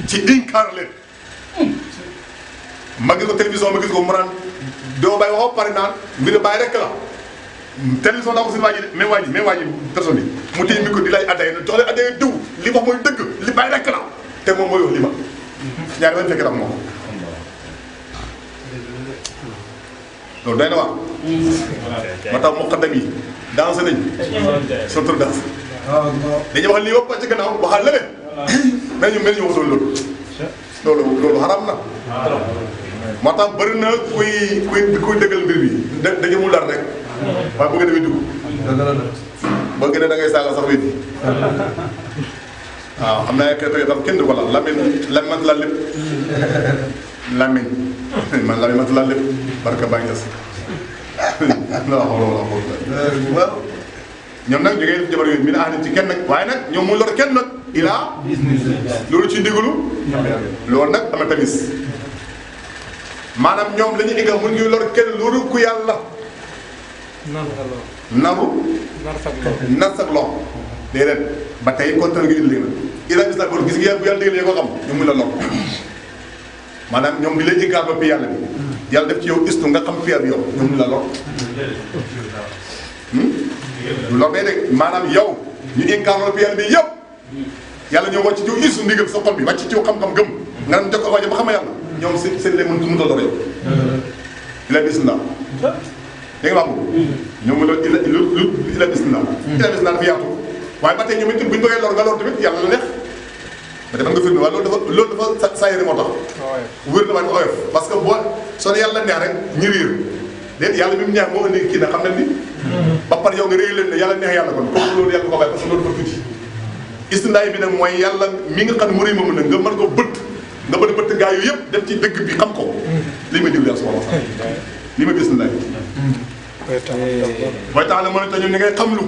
ci inkaar leen ma gis ko télévision ma gis ko mu naan doomu bàyyi waxoo pare naan mbir bàyyi rek la télévision daa ko si waa ji mais waa ji personne bi mu téye micro di lay addaye na jox leen addaye diw li wax mooy dëgg li bàyyi rek la te moom mooy wax li ma ñaari bañ fekkee tam moom loolu doy na waar moo tax muqaddam yi danse nañ surtout danse dañuy wax lii wëpp ci gannaaw waxal leneen mais ñu mel ñu waxoon loolu xaram na moo tax bëri na kuy dëggal mbir bi dañu mu dar rek waaye bu ngeen di dugg ba ngeen ne da ngay saaga sax weddi waaw xam naa xeetu yoo xam kenn du ko laal lamiñ man la lépp lamiñ man lamiñ man la lépp barka baa ngi des waaw ñoom nag jógee jabar yooyu mi ne ahli ci kenn nag waaye nag ñoom mu lor kenn nag ilaa loolu ci ndigalu loolu nag am na tamis maanaam ñoom la ñu igga mun ngi lor kenn loolu ku yàlla naru nar sag lor déedéet ba tey kontaan nga indi léegi nag ila gis naa ko gis nga bu yàlla digalee ko xam ñoom mu la lor maanaam ñoom bi lay iggaal ba pi yàlla bi yàlla def ci yow istu nga xam fier yow ñoom mu la lor du lor day dégg maanaam yow ñu incarné bi yàlla bi yëpp yàlla ñoo wàcc ci yow istu ndigal sa xol bi wàcc ci yow xam-xam gëm nga dem jox ko waajo ba xama yàlla ñoom seen lay mën a lor yow ila bismillah dégg nga wax ñoom mu doon ila bismillah ila bismillah dafa yaatu waaye ba tey ñoom it bu ñu bëggee lor nga lor tamit yàlla la neex ba demal nga firnde waaye loolu dafa saa yëre moo tax wér na waaye oyof parce que boo soo ne yàlla neex rek ñi riir déet yàlla bi mu neex moo indi kii na xam ne ni ba pare yow nga réy leen ne yàlla neex yàlla kon kooku loolu yàlla ko bàyyi parce que loolu dafa tuuti istindaay bi nag mooy yàlla mi nga xam ne mënuy moom nag nga mën ko bëtt nga bëtt bëtt gaa yu yëpp def ci dëgg bi xam ko li may diwli yàlla subhanahu wa taala li may bisimilah mooy tax la mën a tañu ni ngay xam lu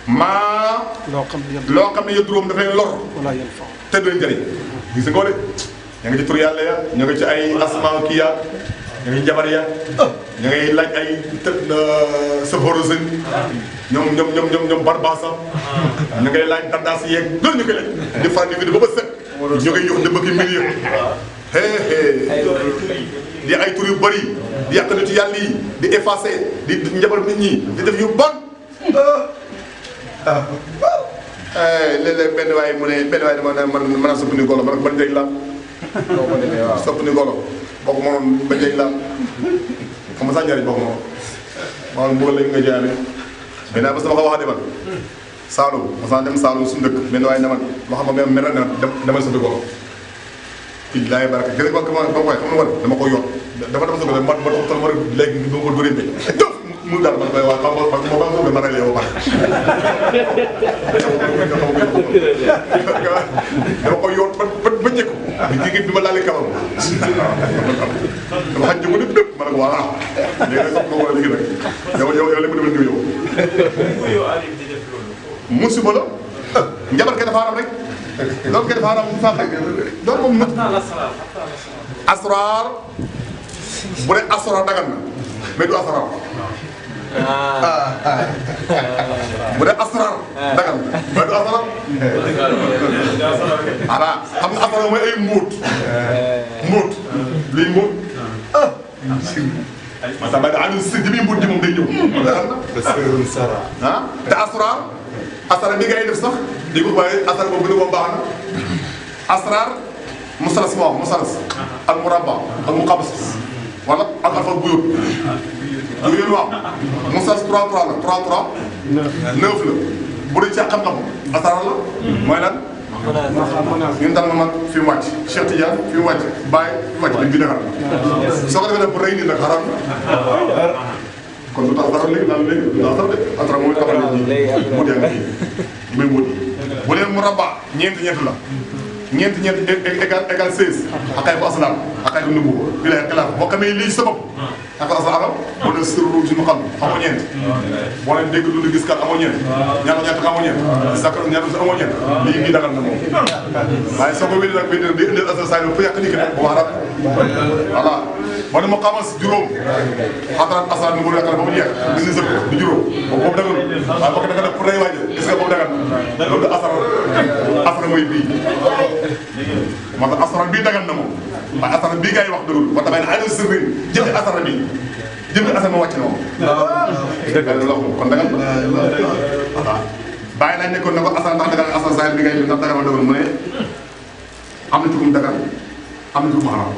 maa loo xam ne yëdduróom dafay lor te du leen jëriñ gis nga ko de ña ngi ci tur yàlla ya ña ngi ci ay asmaa kii ya ña ngi jabar ya ña ngay laaj ay sa borosen ñoom barbasa ña ngay laaj dandaas yeeg loolu ñu koy laaj di faral di vidéo ba ba set ñu koy yox dëbëki mbir yëpp di ay tur yu bëri di yàq nit yàlla yi di effacé di njabar nit ñi di def yu bon léeg-léeg benn waay mu ne benn waay dama ne man mën a soppi ni golo man ban njëg la soppi ni golo boo ko mënoon ba njëg la xam nga sax njëriñ boo ko mënoon maanaam mbugal lañ nga jaale mais naa bés dama ko wax de man Saalum ma sax dem Saalum suñu dëkk benn waay ne man loo xam ne mer na demal soppi golo kii laay baraka gis nga ba koy xam nga war dama ko yot dafa dama soppi ma tal ma léegi ba ko dóorante mu daal man koy wax xam nga moo ko ma rey yow ba dama ko yoot ba njëkk jigéen bi ma laalee kawam dama xaj jëmm lépp ma ne ko voilà léegi nag comme war a léegi nag yow la ma demal diw yow musiba la njabar ke dafa haram rek loolu ke dafa haram mu faax rek loolu moom nag asraar bu dee asraar dagan na mais du asraar bu dee asraar dagan na mais du asraar voilà xam nga asraar mooy ay mbóot lii mbóot maanaam bay da ànd si di muy mbóot ji moom day ñëw ah te asraar asraar bi ngay def sax di ko waaye asraar boobu ni moom baax na asraar musalas moo wax musalas ak murabba ak muqabas wala ak alfa buyut bu yéen waaw musalas 3 3 la 3 3 9 la bu dee ci xam-xam asraar la mooy lan ñun daal ma mag fi mu wàcc Cheikh Tidiane fi mu wàcc Baye fi mu wàcc dañ bi defar soo ko defee nag bu rëy nii nag xaram kon lu tax dara léegi daal léegi daal sax de asra mooy taxal nit ñi mu dee nga may wóot bu dee mu rabba ñeent la ñeent égal 16 xaqay bu asalaam xaqay bu nubu bi lay xilaaf boo xamee lii sa bopp xaqay asalaam boo dee sirru suñu xam amoo ñeent boo leen dégg lu gis kat amoo ñeent ñaata ñaata amoo ñeent sakar ñaata sa amoo ñeent lii ngi dagal na moom waaye soo ko wéddi nag wéddi di indil asal saa yi fu yàq dikk nag bu wax voilà boo ne ma xamas juróom xatarat asalaam ni mu yàqal ba mu jeex gis sëb di juróom boobu dagal waaye boo ko daga def pour day wàññi gis nga boobu dagal loolu de asara mooy bii moo tax asara bii dagal na moom waaye asara bii gars yi wax dëggul moo tax may ne ay sirrin jënd asara bi jënd asara ma wàcc na moom dëgg la kon dagal waaw bàyyi nañ nekkoon ne ko asara ndax dagal asara saa bi ngay ndax dagal ma dëggul mu ne am na ci kum dagal am na ci kum xaraam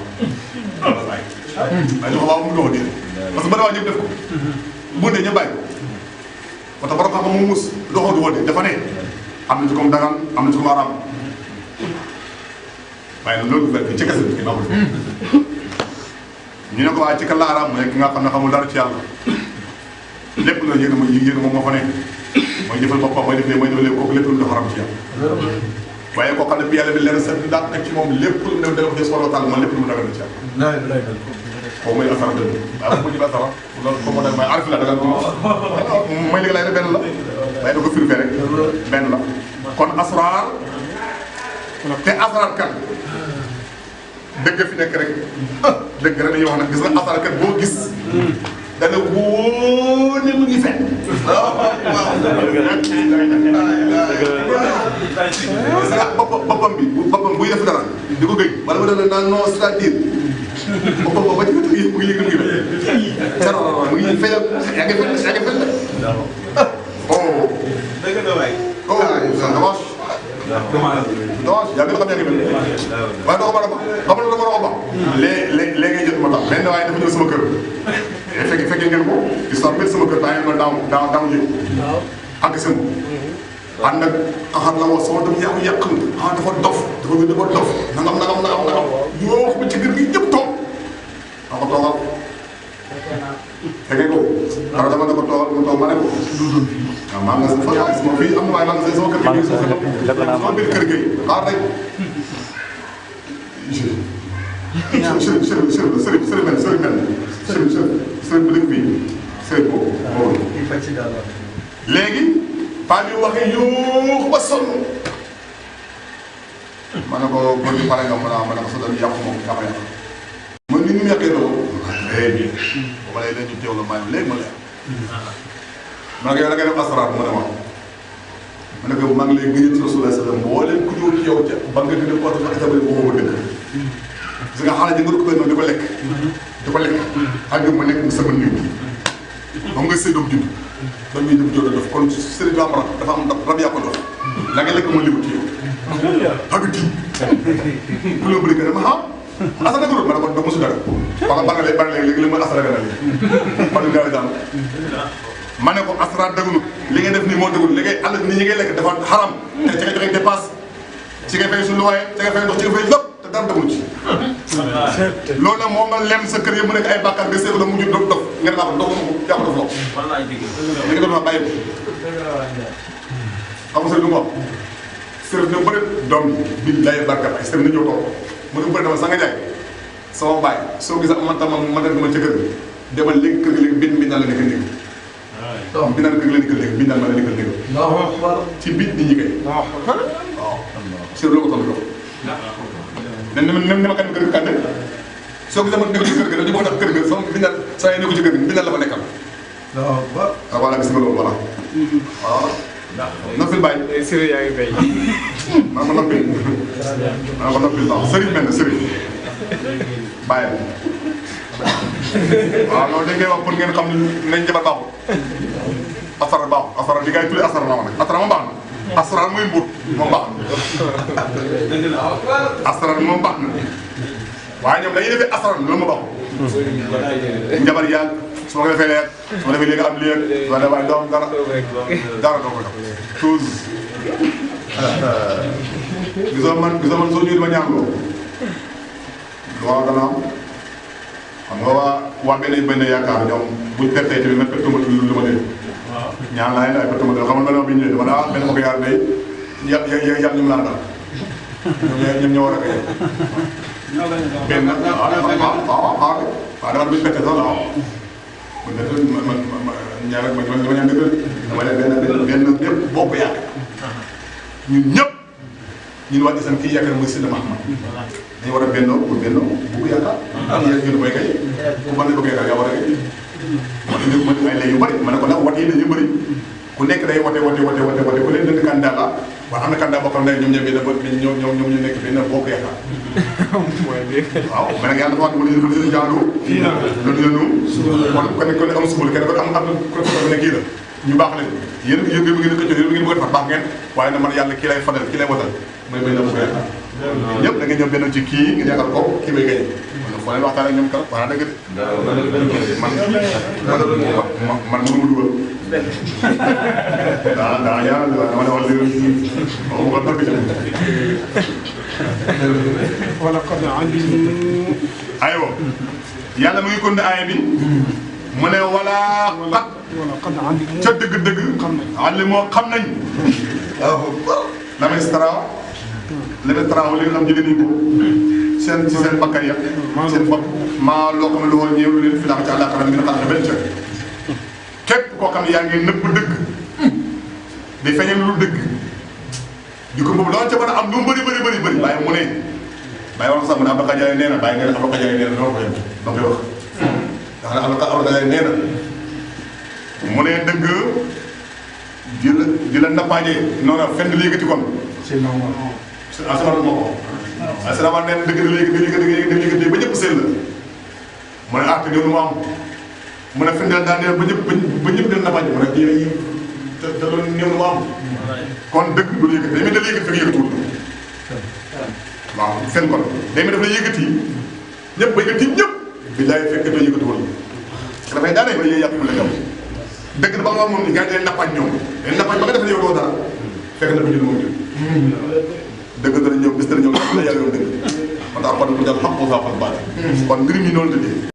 waaye ñu ko waaw mu dox dee parce que ba dawaa ñëpp def ko bu dee ñu bàyyi ko moo tax borom xam-xam mu mus doxoo du wóode dafa ne am na ci kum dagal am na ci kum xaraam waaye nag loolu bu ci kese bi baaxul ñu ne ko waaye ci kan la araam mooy ki nga xam ne xamul dara ci yàlla lépp la yéen moom moo fa ne mooy jëfal boppam mooy def lee mooy def lee kooku lépp lu xaram ci yàlla waaye koo xam ne bi yàlla bi leer set daal teg ci moom lépp lu ne def des wala taal man lépp lu mu dagal na ci yàlla kooku mooy asara dëgg waaye bu ñu asara loolu foofu mooy arif la dagal mooy léegi lay ne benn la waaye da ko firfee rek benn la kon asraar te asraar kan dëgg fi nekk rek dëgg rek dañuy wax nag gis nga asraar kat boo gis dana wóor ne mu ngi fen boppam bi boppam buy def dara di ko gëj wala ma dana naan non c'est-à-dire boppam boobu ba ci mu ngi yëg mu ngi def mu ngi fay yaa ngi fen oh dëgg la waay oh dommage yaa ngi xam yaa ngi mel waaye doo ko mën a ba xam nga doo ko ba léegi ngay jot ma tax benn waaye dafa ñëw sama kër fekkee ngeen ko histoire bi sama kër daa ngi daaw njëg àgg sama ànd ak xaxar la woo sama dem yàq dafa dof nangam yoo xam ci kër gi ñëpp toog daa ko toogal fekkee ko dara dama ne ko toogal mu toog ma ne ko waaw maa nga sama fii am na waaye maa nga sama kër gi sama biir kër gi xaar rek sëriñ bu dëkk bii sëriñ boobu léegi paa bi waxee yoo ba sonn ma ne ko góor gi pare nga ma ne ko sa doon yàqu moom yaa ko yàq man ni mu yàqee doo léegi ba ma lay leen ñu teew la maa léegi ma leer ma ne ko yow da ngay def asaraar mu ne ma ma ne ko maa ngi lay gëjal ci Rasulullah sallam mbooleem ku ñëw ci yow ca ba nga gën a porte fa établi ko ma dëkk parce que xaaral ji nga ko bëri noonu di ko lekk ak ma nekk sama néew moom nga séy doom judd doom yi dem joodo def kon sëriñ dafa am rab yaa ko doon la nga lekk ma limu ci yow ak tiim ku la bëri ka ma asana gënoon ma ne ko mosu dara wala ba nga léegi li ma asana gën a léegi man nga daan ma ne ko asra dëggunut li ngay def nii moo dëggunut li ngay àll ni ñi ngay lekk dafa xaram te ci nga joxe dépasse ci nga fay suñu waaye ci nga fay ndox ci nga fay lépp te dara dëggul ci loolu nag moom nga lem sa kër yëpp mu nekk ay bàkkaar nga seetlu la mujj dof nga ne naa ko dof yaa ko dof loo li nga doon wax bàyyi ko xam nga sëriñ lu mu wax sëriñ na bëri doom bi lay barkat ay sëriñ na ñëw toog mu ne bëri dama sa nga jaay sama baay soo gisee man tam ma dem ma ca kër gi demal léegi kër gi léegi bindal la nekk néeg bindal kër gi la nekk néeg bindal ma la nekk néeg ci biit nit ñi kay waaw sur loo ko toll jox ne ma kan kër gi kànne soo gisee ma nekk ci kër gi dañu bëgg a tax kër gi sama bindal saa yi nekku ci kër gi bindal la fa nekkal waaw voilà gis nga loolu voilà waaw noppil bàyyi
Sëriñ yaa ngi fay.
maa ma noppil maa ko noppil waaw sëriñ mel na sëriñ bàyyi waaw loolu dañ koy wax pour ngeen xam ne nañ jabar baaxul asara baaxul asara li ngay tuddee asara la ma nag asara moom baax na asara mooy mbut moom baax na asara moom baax na waaye ñoom dañuy defee asara loolu ma baaxul njabar yàgg su ma ko defee leer su ma defee léegi am lii ak wala waaye doom dara doo ko def chose gisoo man soo ñëwee ma ñaan loolu waaw dana am xam nga waa benn yaakaar ñoom buñ pertee tamit man pertuma lu ma dee ñaan laa ne ay pertuma dee xam nga bi ñu ñëwee dama daa benn ma ko yaar day yàpp ñu mu laa dal ñoom ñoo war a koy benn waaw dama buñ pertee sax waaw man ñaar ma ñaan dëgg dama ne benn ñëpp bokk yaakaar ñun ñëpp ñun waa islam kii yaakaar mooy Sëñ Mahamad dañu war a bennoo pour bennoo bu ko yaakaar kii yaakaar mooy kay ku mën na bëgg yaakaar yaa war a kay ma ay lay yu bëri ma ne ko nag wat yi dañu bëri ku nekk day wote ku leen dënd candidat la waaw am na candidat boo xam ne ñoom ñoom ñu nekk benn bokk yaakaar waaw mais nag yàlla dafa wax ne wala ñu jaadu loolu la ñu kon am subul kenn ko am ko ne kii la ñu baax leen yéen ngeen ko jox yéen ngeen bëgg a defar baax ngeen waaye nag man yàlla kii lay fadal kii lay watal mooy béy na bu yaakaar ñëpp da ngeen ñëw benn ci kii nga yaakaar ko kii bay gañe man foo leen waxtaan ak ñoom kan wax na dëgg man mënu ma dugal daa yàlla dama ne wax léegi ko dëgg
wala kon
aywa yàlla mu ngi kon ne aaya bi mu ne wala xat ca dëgg-dëgg àll moo xam nañ la may stara li nga tra li nga xam jëlee nañ ko seen ci seen bakkan ya seen bopp maa loo xam ne lu woon ñëw leen fi laa ci àllaaxira ngeen xam ne benn cër képp koo xam ne yaa ngi nëbb dëgg di feeñal lu dëgg di ko boobu loolu ca mën a am lu mu bëri bàyyi mu ne bàyyi wax sax mu ne Abdou Khadre nee na bàyyi nga ne Abdou Khadre nee na doo koy wax ndax Abdou Khadre nee na mu ne dëgg di la nappaaje noonu fenn yëkkati kon asalaamaaleykum moo ko asalaamaaleykum nee na dëgg da yëkkati ba ñëpp seen la mu ne ah te ñëw nu mu am mu ne fenn daa nee ba ñëpp del nappaaje mu ne kii te loolu néew nu mu am kon dëgg du yëkkati day mel ne yëkkati fekk yëkkatiwul waaw fen kon day mel daf la yëkkati ñëpp ba yëkkati ñëpp bi laay fekk doo yëkkatiwul dafay daanee ba yéen yàpp la ñëw dëgg na ba nga moom ni gars yi dañ nappaaj ñoom dañ nappaaj ba nga def ne yow doo dara fekk na ko jël moom jël dëgg dana ñëw bis dana ñëw la yàlla yoon dëgg man tax kon ku jàll xam ko saa fan baat kon mbir mi noonu tëddee